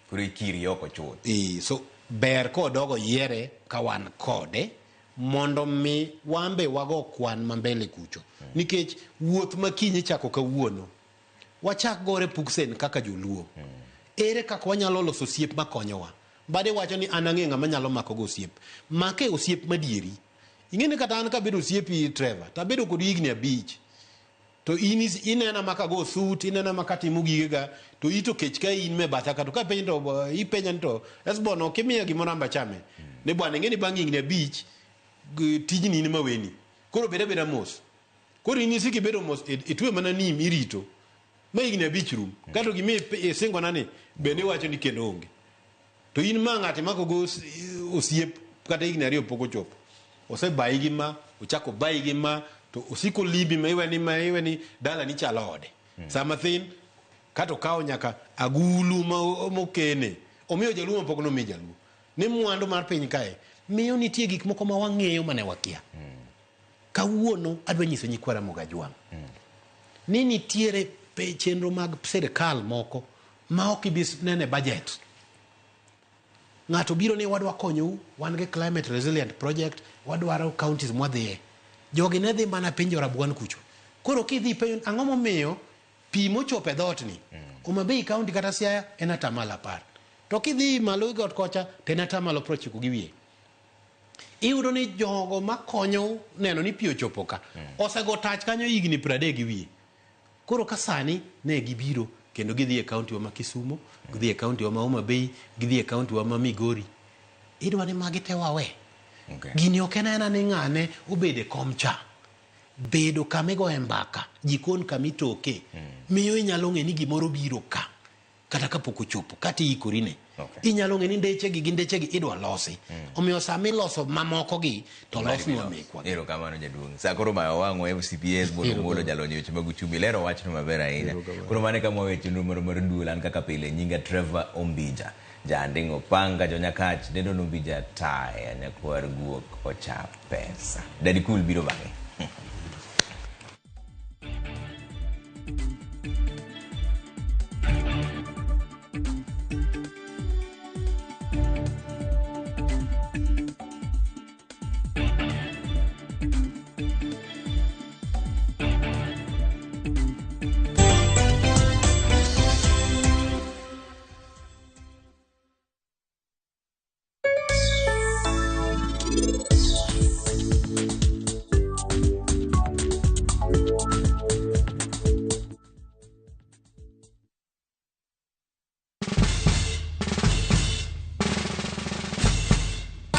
Koro ikiri oko chuth. So ber kodogo yiere ka wan kode mondo mi wambe wago kwan ma mbele kucho. Nikech wuoth ma kiny ichako kawuono, wachak gore puksen kaka joluo. Ere kaka wanyalo loso osiep makonyowa? Mbadi wacho ni an ang'e ng'ama nyalo mako go osiep. Make osiep madieri. Ing'e ni kata an kabedo osiepi Trevor, to abedo kodi higni 5. To in inena maka go suit, inena maka timo gigega, to ito kech ka in me batha ka to ka penjo to ipenja ni to Esbon ok imiya gimoro amba chame. Ne bwana ing'e ni bang' higni 5 tijni in maweni. Koro bed abeda mos. Koro in isiko ibedo mos itwe mana nim irito. Ma higni 5 rum. Kato gima isingona ni bende iwacho ni kendo onge. To in ma ng'at imako go osiep kata higni 2 pok ochopo. Osebayi gi ma, ochako bayi gi ma, to osiko limbi ma iwe ni ma iwe ni dala ni chalo ode. Sama thin kato okawo nyaka agulu ma mokene. Omiyo jaluo ma pok nomi jaluo. Ni mwandu mar piny kae miyo nitie gik moko ma wang'eyo mane wakia. Kawuono adwa nyiso nyikwa Ramogi Ajwang' ni nitiere chenro mag sirikal moko ma ok ibi nene budget. Ng'ato biro ni wadwa konyou, wan gi climate resilient project, wadwaro counties mwadhiye. Jogi ne dhi mana pinjo rabuon kucho. Koro kidhi penjo ang'o momiyo pi mochopo e dhoot ni, Homa Bay county kata Siaya en 10%. To kidhi malo e got kocha to en 90 gi wiye. Iyudo ni jogo makonyo neno ni pi ochopo ka, osego tach kanyo higni 30 gi wiye. Koro ka sani ne gibiro kendo gidhi e county wa ma Kisumo, gidhi e county wa ma Homa Bay, gidhi e county wa ma Migori. Idwa ni magi te wawe. Gini ok en aena ni ng'ane obedo e kom cha. Bedo kama igoye mbaka, jikon kama itoke, miyo inyalo ng'e ni gimoro biro ka. Kata kapok ochopo, kata iikori ne. Inyalo ng'e ni ndechegi gi ndechegi idwa losi. Omiyo sama iloso mamoko gi, to losnwa mekwa. Erokamano jaduong'. Sa koro bayo wang'wa FCPS Bono Omolo jalony e weche mag uchumi lero wachno maber ahinya. Koro mano e kama wawe chenro marwa mar duol. An kaka pile nyinga Trevor Ombija. Janding' Opanga Jonyakach Dendo Nombija Taya nyakwar guok ocha pesa. Daddy Cool biro bang'e.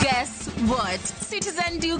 Guess what? Citizen Duke